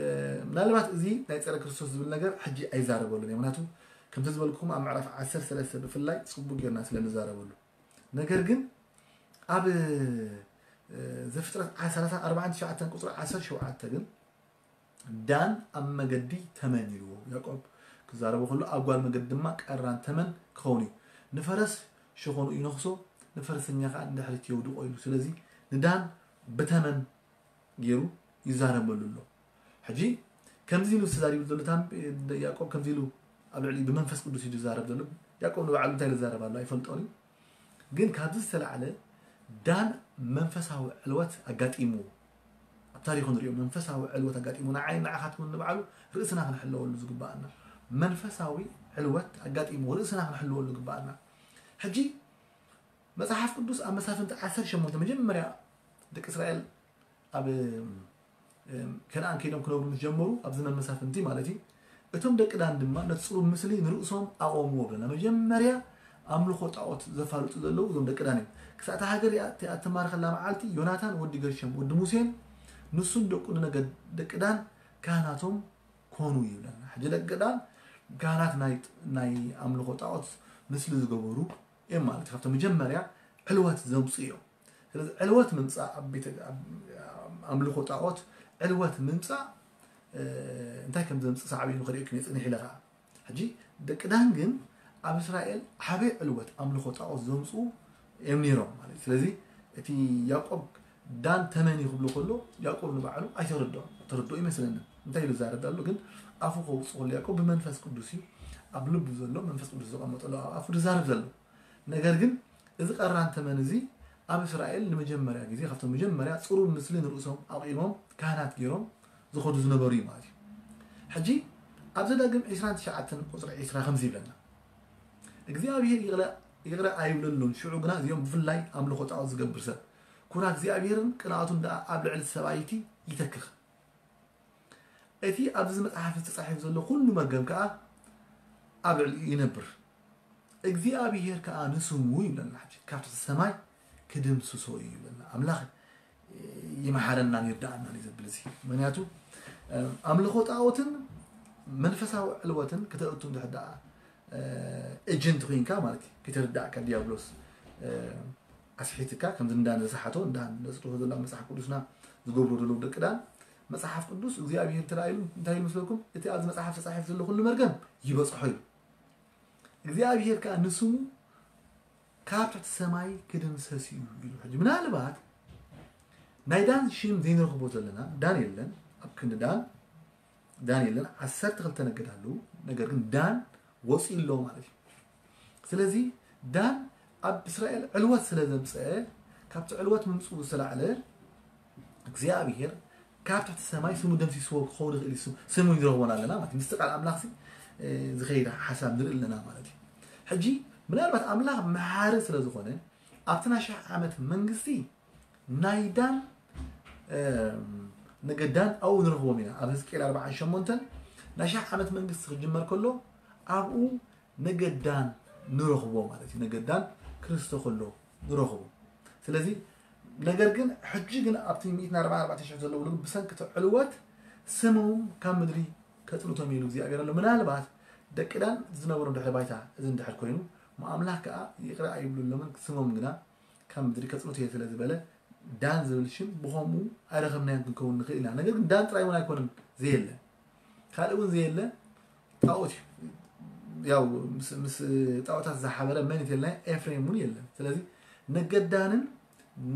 እ፣ ምናልባት እዚ ናይ ጸረ ክርስቶስ ዝብል ነገር ሕጂ ኣይዛረበሉን እየ። ምክንያቱ ከምቲ ዝበልኩም ኣብ ምዕራፍ ዓሰርተ ሰለስተ ብፍላይ ጽቡቅ ጌርና ስለ ንዛረበሉ። ነገር ግን ኣብ እ፣ ዘፍጥረት ዓሰርተ ኣርባዕተ ትሽዓተ ቁጽሪ ዓሰርተ ሸውዓተ ግን ዳን ኣብ መገዲ ተመን ኢልዎ። ያዕቆብ ክዛረቦ ከሎ ኣብ ጓል መገዲ ድማ ቀራን ተመን ክኸውን እዩ። ንፈረስ ሸኾኑ ይነኽሶ፣ ንፈረሰኛ ከኣ ንድሕሪት የውድቆ ኢሉ። ስለዚ ንዳን ብተመን ገይሩ ይዛረበሉ ኣሎ። ሕጂ ከምዚ ኢሉ ተዛሪቡ ዘሎ ታም ያዕቆብ ከምዚ ኢሉ ኣብ ልዕሊ ብመንፈስ ቅዱስ እዩ ዝዛረብ ዘሎ። ያዕቆብ ንባዕሉ እንታይ ዝዛረብ ኣሎ ኣይፈልጦን እዩ። ግን ካብዚ ዝተላዕለ ዳን መንፈሳዊ ዕልወት ኣጋጢምዎ። ኣብ ታሪኹ ንሪኦ መንፈሳዊ ዕልወት ኣጋጢምዎ። ንዓይ ንዓኻትኩም ንባዕሉ ርእስና ክንሕለወሉ ዝግባኣና መንፈሳዊ ዕልወት ኣጋጢምዎ ርእስና ክንሕልወሉ ዝግባኣና። ሕጂ መጽሓፍ ቅዱስ ኣብ መሳፍንቲ ዓሰርተ ሸሞንተ መጀመርያ ደቂ እስራኤል ኣብ እም፣ ከነኣን ከይዶም ክነብሩ ምስ ጀመሩ ኣብዚ መመሳፍንቲ ማለት እዩ። እቶም ደቂ ዳን ድማ ነቲ ጽሩብ ምስሊ ንርእሶም ኣቐምዎ ብለና። መጀመርያ ኣምልኾ ጣዖት ዘፋልጡ ዘለዉ እዞም ደቂ ዳን እዮም። ክሳዕ እታ ሃገር እቲኣ እተማረኸላ መዓልቲ ዮናታን ወዲ ገርሸም ወዲ ሙሴን ንሱን ደቁ ንነገድ ደቂ ዳን ካህናቶም ኮኑ ይብለና። ሕጂ ደቂ ዳን ካህናት ናይ ናይ ኣምልኾ ጣዖት ምስሊ ዝገበሩ እዮም ማለት እዩ። ካብቶም መጀመርያ ዕልወት ዘምፁ እዮም። ስለዚ ዕልወት ምምፃእ ኣብ ቤተ ኣብ ኣምልኾ ጣዖት ዕልወት ምምፃእ እ፣ እንታይ ከም ዘምፅእ ሳዕቤኑ ክርእየኩም እየ ፅንሕ ኢለ ከዓ። ሕጂ ደቂ ዳን ግን ኣብ እስራኤል ዓበይ ዕልወት ኣምልኾ ጣዖት ዘምፁ እዮም ነይሮም ማለት እዩ። ስለዚ እቲ ያዕቆብ ዳን ተመን እዩ ክብሎ ከሎ ያዕቆብ ንባዕሉ ኣይተረድኦን። ተረድኦ ይመስለኒ እንታይ ኢሉ ዛረብ ኣሎ ግን ኣፉ ከውፅእ ከሎ ያዕቆብ ብመንፈስ ቅዱስ እዩ ኣብ ልቡ ዘሎ መንፈስ ቅዱስ ዘቐመጠሉ ኣብ ኣፉ ዝዛረብ ዘሎ ነገር ግን እዚ ቀራን ተመን እዚ ኣብ እስራኤል ንመጀመርያ ግዜ ካብቶም መጀመርያ ፅሩብ ምስሊ ንርእሶም ኣቑሞም ካህናት ገይሮም ዝኸዱ ዝነበሩ እዩ ማለት እዩ። ሕጂ ኣብ ዘዳግም ዕስራን ትሽዓተን ቁፅሪ ዕስራ ከምዚ ይብለና እግዚኣብሔር ይቕረ ይቕረ ኣይብለሉን ሽዑ ግና እዚኦም ብፍላይ ኣምልኾ ጣዖት ዝገብር ሰብ ኩራ እግዚኣብሔርን ቅንኣቱን ደኣ ኣብ ልዕሊ ሰብኣይቲ ይተክኽ እቲ ኣብዚ መጽሓፍ ተጻሒፉ ዘሎ ኩሉ መርገም ከኣ ኣብ ልዕሊኡ ይነብር እግዚኣብሔር ከኣ ንስሙ ይብለና ሕጂ ካብቲ ሰማይ ክድምስሶ እዩ ይብለና ኣምላኽ ይመሓረናን ይርዳኣናን እዩ ዘብል እዚ ምክንያቱ ኣምልኾ ጣዖትን መንፈሳዊ ዕልወትን ክተእቱ እንድሕር ደኣ ኤጀንት ኮይንካ ማለት እዩ ክተርዳእካ ዲያብሎስ ኣስሒትካ ከምዚ እንዳ ነዝሓቶ እንዳ ነፅርፎ ዘሎ መፅሓፍ ቅዱስና ዝገብሩ ዘለዉ ደቂ ዳን መፅሓፍ ቅዱስ እግዚኣብሔር ተራእይሉ እንታይ ይመስለኩም እቲ ኣብዚ መፅሓፍ ተፃሒፍ ዘሎ ኩሉ መርገም ይበፅሖ እዩ እግዚኣብሔር ከዓ ንስሙ ካብ ትሕቲ ሰማይ ክድምሰስ እዩ ኢሉ ሕጂ ምናልባት ናይ ዳን ሽም ዘይንረኽቦ ዘለና ዳን የለን ኣብ ክንዲ ዳን ዳን የለን ዓሰርተ ክልተ ነገድ ኣለዉ ነገር ግን ዳን ወፂኡ ኣሎ ማለት እዩ ስለዚ ዳን ኣብ እስራኤል ዕልወት ስለ ዘምፀአ ካብቲ ዕልወት ምምፅኡ ዝተላዕለ እግዚኣብሔር ካብ ትሕቲ ሰማይ ስሙ ደምሲስዎ ክኸውን ይኽእል እዩ ስሙ ይረኽቦን ኣለና ማለት ምስቲ ቃል ኣምላኽ ዝኸይድ ሓሳብ ንርኢ ኣለና ማለት እዩ ሕጂ ምናልባት ኣምላኽ መሓሪ ስለ ዝኾነ ኣብቲ ናይ ሽሕ ዓመት መንግስቲ ናይ ዳን ነገዳን ኣብኡ ንረኽቦም ኢና ኣብ ህዝቅኤል ኣርባዓን ሸሞንተን ናይ ሽሕ ዓመት መንግስቲ ክጅመር ከሎ ኣብኡ ነገዳን ንረኽቦ ማለት እዩ ነገዳን ክርስቶ ከሎ ንረኽቦ ስለዚ ነገር ግን ሕጂ ግን ኣብቲ ሚእትን ኣርባዓን ኣርባዕተ ሽሕ ዘለዉ ብሰንኪ እቲ ዕልወት ስሞም ካብ ምድሪ ከፅንቶም ኢሉ እግዚኣብሔር ኣሎ ምናልባት ደቂ ዳን ዝነበሮም ድሕሪ ባይታ እዚ እንድሕር ኮይኑ ኣምላኽ ከዓ ይቕረ ኣይብሉሎምን ስሞም ግና ካብ ምድሪ ከፅንቶ እየ ስለ ዝበለ ዳን ዝብል ሽም ብኸምኡ ኣይረኸብናዮን ክንከውን ንኽእል ኢና ነገር ግን ዳን ጥራይ እውን ኣይኮነን ዘየለ ካልእ እውን ዘየለ ጣዖት እዩ ያው ምስ ጣዖታት ዝሓበረ መን የለና ኤፍሬም እውን የለን ስለዚ ነገዳንን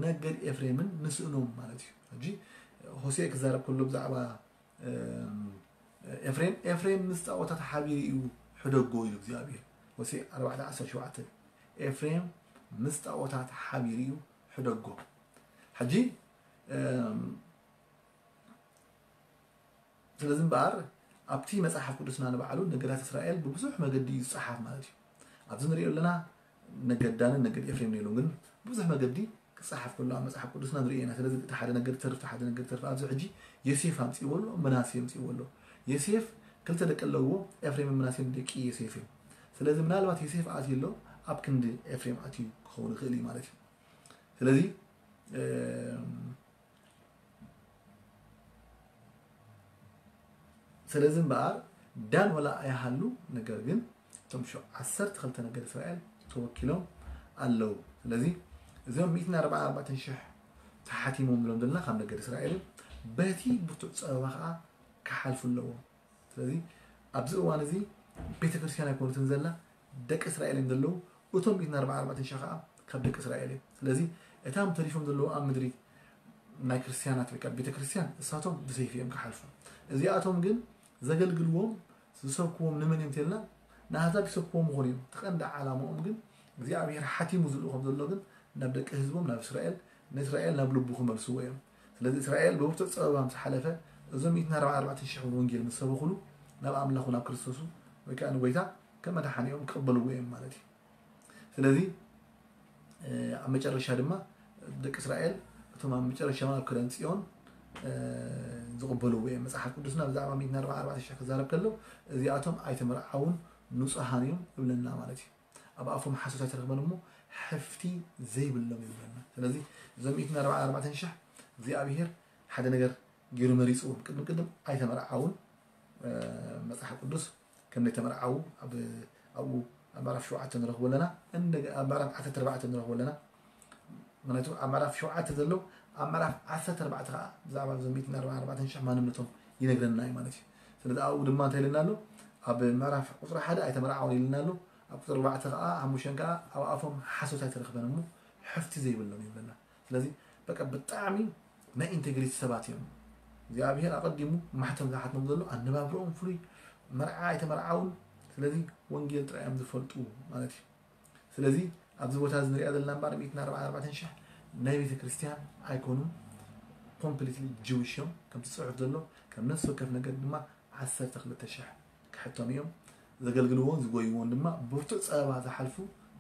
ነገድ ኤፍሬምን ንስእኖም ማለት እዩ ሕጂ ሆሴ ክዛረብ ከሎ ብዛዕባ ኤፍሬም ኤፍሬም ምስ ጣዖታት ሓቢሩ እዩ ሕደጎ ኢሉ እግዚኣብሔር ሆሴ ኣርባዕተ ዓሰርተ ሸውዓተ ኤፍሬም ምስ ጣዖታት ሓቢሩ እዩ ሕደጎ ሕጂ ስለዚ እምበኣር ኣብቲ መፅሓፍ ቅዱስና ንባዕሉ ነገዳት እስራኤል ብብዙሕ መገዲ እዩ ዝፀሓፍ ማለት እዩ ኣብዚ ንሪኦ ኣለና ነገድ ዳንን ነገድ ኤፍሬም ነይሎም ግን ብዙሕ መገዲ ክፀሓፍ ከሎ ኣብ መፅሓፍ ቅዱስና ንሪኦ ኢና ስለዚ እቲ ሓደ ነገር ተርፍ ሓደ ነገር ተርፍ ኣብዚ ሕጂ ዮሴፍ ኣምፅዎ ኣሎ መናሴ ኣምፅዎ ኣሎ ዮሴፍ ክልተ ደቂ ኣለዎ ኤፍሬም መናሴን ደቂ ዮሴፍ እዮም ስለዚ ምናልባት ዮሴፍ ኣትዩ ኣሎ ኣብ ክንዲ ኤፍሬም ኣትዩ ክኸውን ይኽእል እዩ ማለት እዩ። ስለዚ ስለዚ እምበኣር ዳን ወላ ኣይሃሉ፣ ነገር ግን እቶም ዓሰርተ ክልተ ነገድ እስራኤል ተወኪሎም ኣለዉ። ስለዚ እዚኦም ሚእትን ኣርባዓን ኣርባዕተን ሽሕ ተሓቲሞም ብሎም ዘለና ካብ ነገድ እስራኤልን በቲ ብርቱዕ ፀበባ ከዓ ክሓልፉ ኣለዎም። ስለዚ ኣብዚ እዋን እዚ ቤተክርስትያን ኣይኮኑትን ዘላ፣ ደቂ እስራኤል እዮም ዘለዉ። እቶም ሚእትን ኣርባዓን ኣርባዕተን ሽሕ ከዓ ካብ ደቂ እስራኤል እዮም። ስለዚ እታም ተሪፎም ዘለዉ ኣብ ምድሪ ናይ ክርስትያናት ወይ ከዓ ቤተክርስትያን እሳቶም ብሰይፊ እዮም ክሓልፉ። እዚኣቶም ግን ዘገልግልዎም ዝሰብክዎም ንመን እዮም ተልና ንኣህዛብ ይሰብክዎም ይኾኑ እዮም። እቲ ቀንዲ ዓላማኦም ግን እግዚኣብሔር ሓቲሙ ዝልእኾም ዘሎ ግን ናብ ደቂ ህዝቦም ናብ እስራኤል ንእስራኤል ናብ ልቡ ክመልስዎ እዮም። ስለዚ እስራኤል ብብርቱዕ ፀበባ ምስ ሓለፈ እዞም ሚእትን ኣርባዓን ኣርባዕተን ሽሕ እውን ወንጌል ምስ ሰበኹሉ ናብ ኣምላኹ ናብ ክርስቶሱ ወይ ከዓ ንጎይታ ከም መድሓኒኦም ክቕበልዎ እዮም ማለት እዩ። ስለዚ ኣብ መጨረሻ ድማ ደቂ እስራኤል እቶም ኣብ መጨረሻ ኣብ ክረን ፅዮን ዝቕበልዎ እዮም። መፅሓፍ ቅዱስና ብዛዕባ ሚእትን ኣርባዓን ኣርባዕተን ሽሕ ክዛረብ ከሎ እዚኣቶም ኣይተመርዓውን ንፁሃን እዮም እብለና ማለት እዩ። ኣብ ኣፎም ሓሶት ኣይተረኽበን እሞ ሕፍቲ ዘይብሎም ይብለና። ስለዚ እዞም ሚእትን ኣርባዓን ኣርባዕተን ሽሕ እግዚኣብሔር ሓደ ነገር ገይሩ መሪፅዎም። ቅድም ቅድም ኣይተመርዓውን መፅሓፍ ቅዱስ ከም ዘይተመርዓዉ ኣብኡ ኣብ ምዕራፍ ሸውዓተ ንረኽቦ ኣለና። ኣብ ምዕራፍ ዓሰርተ ኣርባዕተ ንረኽቦ ኣለና። ምክንያቱ ኣብ ምዕራፍ ሸውዓተ ዘሎ ኣብ ምዕራፍ ዓሰርተ ኣርባዕተ ከዓ ብዛዕባ እዞም ሚእትን ኣርባዓን ኣርባዕተን ሽሕ ማንነቶም ይነግረና እዩ ማለት እዩ። ስለዚ ኣብኡ ድማ እንታይ ኢልና ኣሎ? ኣብ ምዕራፍ ቁፅሪ ሓደ ኣይተመርዓውን ኢልና ኣሎ። ኣብ ቁፅሪ ኣርባዕተ ከዓ ሓሙሽተን ከዓ ኣብ ኣፎም ሓሶት ኣይተረኽበን እሞ ሕፍቲ ዘይብሎም ይብለና። ስለዚ በቃ ብጣዕሚ ናይ ኢንቴግሪቲ ሰባት እዮም። እግዚኣብሔር ኣቐዲሙ ማሕተም ዝሓትሞም ዘሎ ኣነባብርኦም ፍሉይ፣ መርዓ ኣይተመርዓውን። ስለዚ ወንጌል ጥራይ እዮም ዝፈልጡ ማለት እዩ። ስለዚ ኣብዚ ቦታ እዚ ንሪኣ ዘለና እምበኣር ሚእትን ኣርባዓን ኣርባዕተን ሽሕ ናይ ቤተ ክርስቲያን ኣይኮኑን፣ ኮምፕሊትሊ ጅዊሽ እዮም። ከምቲ ፅሑፍ ዘሎ ከም ነፍሲ ወከፍ ነገድ ድማ ዓሰርተ ክልተ ሽሕ ክሕቶም እዮም። ዘገልግልዎን ዝጎይዎን ድማ ብርቱዕ ፀበባ ዝሓልፉ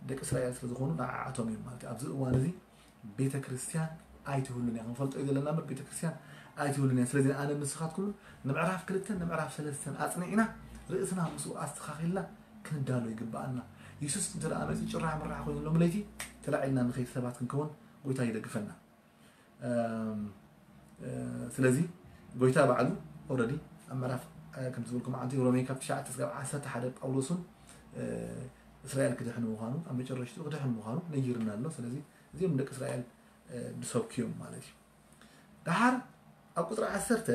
ደቂ እስራኤል ስለ ዝኾኑ ንዓዓቶም እዮም ማለት እዩ። ኣብዚ እዋን እዚ ቤተ ክርስቲያን ኣይትህሉን እያ። ክንፈልጦ እዩ ዘለና እምበር ቤተ ክርስቲያን ኣይትህሉን እያ። ስለዚ ኣነ ንስኻትኩምን ንምዕራፍ ክልተን ንምዕራፍ ሰለስተን ኣፅኒዕና ርእስና ምስኡ ኣስተኻኺልና ክንዳሎ ይግብኣና። የሱስ እንተ ደኣ መፂኡ ጭራሕ ምራሕ ኮይኑ ሎም ለይቲ ተላዒልና ንኸይድ ሰባት ክንከውን ጎይታ ይደግፈና። እም፣ እ፣ ስለዚ ጎይታ ባዕሉ ኦልሬዲ ኣብ ምዕራፍ እ፣ ከም ዝበልኩም ዓንቲ ሮሜ ካብ ትሽዓተ እስካብ ዓሰርተ ሓደ ጳውሎስ እውን እ፣ እስራኤል ክድሕን ምዃኑ ኣብ መጨረሽትኡ ክድሕን ምዃኑ ነጊርና ኣሎ። ስለዚ እዚኦም ደቂ እስራኤል እ፣ ዝሰብኩ እዮም ማለት እዩ። ደሓር ኣብ ቁፅሪ ዓሰርተ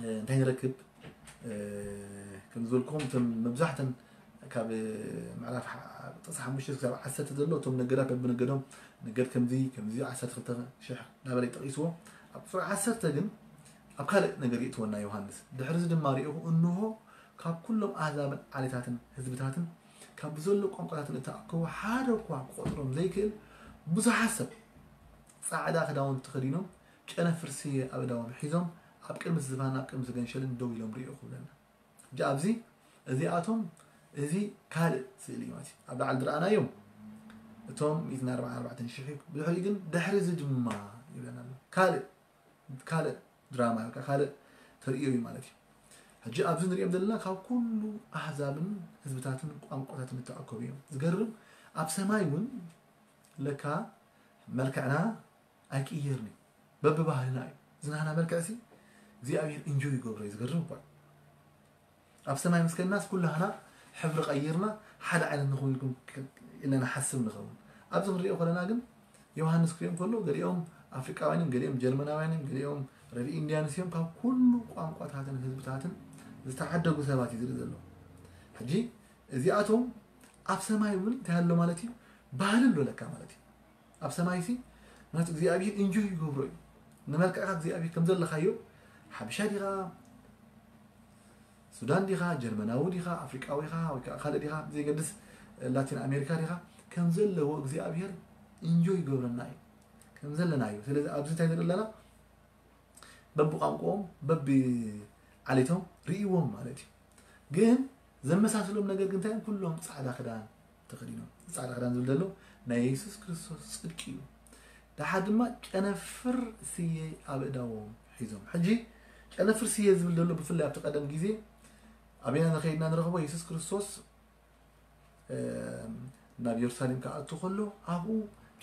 እ፣ እንታይ ንረክብ? እ፣ ከም ዝበልኩም እቶም መብዛሕተን ካብ ምዕራፍ ዓ-፣ ጥቕሲ ሓሙሽተ ክሳብ ዓሰርተ ዘሎ እቶም ነገዳት በብነገዶም ነገድ ከምዚ ከምዚ ዓሰርተ ክልተ ሽሕ እናበለ ይጠቒስዎ። ኣብ ቁፅሪ ዓሰርተ ግን ኣብ ካልእ ነገር የእትወና ዮሃንስ። ድሕሪ እዚ ድማ ርኢኹ እንሆ ካብ ኩሎም ኣህዛብን ዓሌታትን ህዝብታትን ካብ ብዘሎ ቋንቋታትን እተኣከቡ ሓደ እኳ ክቆፅሮም ዘይክእል ብዙሓት ሰብ ፃዕዳ ክዳውንቲ ተኸዲኖም ጨነፍር ስየ ኣብ እዳዎም ሒዞም ኣብ ቅድሚ ዝፋን ኣብ ቅድሚ ገንሸልን ደው ኢሎም ርኢኹ ይብለና። ሕጂ ኣብዚ እዚኣቶም እዚ ካልእ ስእሊ እዩ ማለት እዩ። ኣብ ላዕሊ ዝረኣናዮም እቶም ሚእትን ኣርባዓን ኣርባዕተን ሽሕ እዩ። ብድሕሪኡ ግን ድሕሪ እዚ ድማ ይብለና ኣሎ። ካልእ ካልእ ድራማ ወይ ከዓ ካልእ ተርእዮ እዩ ማለት እዩ። ሕጂ ኣብዚ ንሪኦም ዘለና ካብ ኩሉ ኣህዛብን ህዝብታትን ቋንቋታትን እተኣከቡ እዮም። ዝገርም ኣብ ሰማይ እውን ለካ መልክዕና ኣይቅየርን እዩ። በብባህልና እዩ። ዝናህና መልክዕ ሲ እግዚኣብሔር ኢንጆይ ይገብሮ እዩ። ዝገርም እኳ እዩ። ኣብ ሰማይ ምስ ከድናስ ኩላህና ሕብሪ ቀይርና ሓደ ዓይነት ንኸውን ኢልና ንሓስብ ንኸውን። ኣብዚ ክንሪኦ ከለና ግን ዮሃንስ ክሪኦም ከሎ ገሊኦም ኣፍሪቃውያን እዮም፣ ገሊኦም ጀርመናውያን እዮም፣ ገሊኦም ረድ ኢንዲያንስ እዮም። ካብ ኩሉ ቋንቋታትን ህዝብታትን ዝተዓደጉ ሰባት እዩ ዝርኢ ዘሎ። ሕጂ እዚኣቶም ኣብ ሰማይ እውን እንታይ ኣሎ ማለት እዩ? ባህሊ ኣሎ ለካ ማለት እዩ። ኣብ ሰማይ ሲ ማለት እግዚኣብሔር ኢንጆይ ይገብሮ እዩ። ንመልክዕካ እግዚኣብሔር ከም ዘለኻዮ ሓበሻ ዲኻ፣ ሱዳን ዲኻ፣ ጀርመናዊ ዲኻ፣ ኣፍሪቃዊ ዲኻ፣ ወይ ከዓ ካልእ ዲኻ፣ ዘይገድስ ላቲን ኣሜሪካ ዲኻ፣ ከም ዘለዎ እግዚኣብሔር ኢንጆይ ይገብረና እዩ። ከም ዘለና እዩ። ስለዚ ኣብዚ እንታይ ንርኢ ኣለና? በብቋንቋኦም በብዓሌቶም ርእይዎም ማለት እዩ። ግን ዘመሳስሎም ነገር ግን እንታይ እዮም? ኩሎም ፃዕዳ ክዳን ተኸዲኖም። ፃዕዳ ክዳን ዝብል ዘሎ ናይ የሱስ ክርስቶስ ፅድቂ እዩ። ደሓር ድማ ጨነፍር ስየ ኣብ እዳዎም ሒዞም። ሕጂ ጨነፍር ስየ ዝብል ዘሎ ብፍላይ ኣብቲ ቀደም ግዜ ኣበይና ንኸይድና ንረኽቦ? የሱስ ክርስቶስ ናብ ኢየሩሳሌም ክኣቱ ከሎ ኣብኡ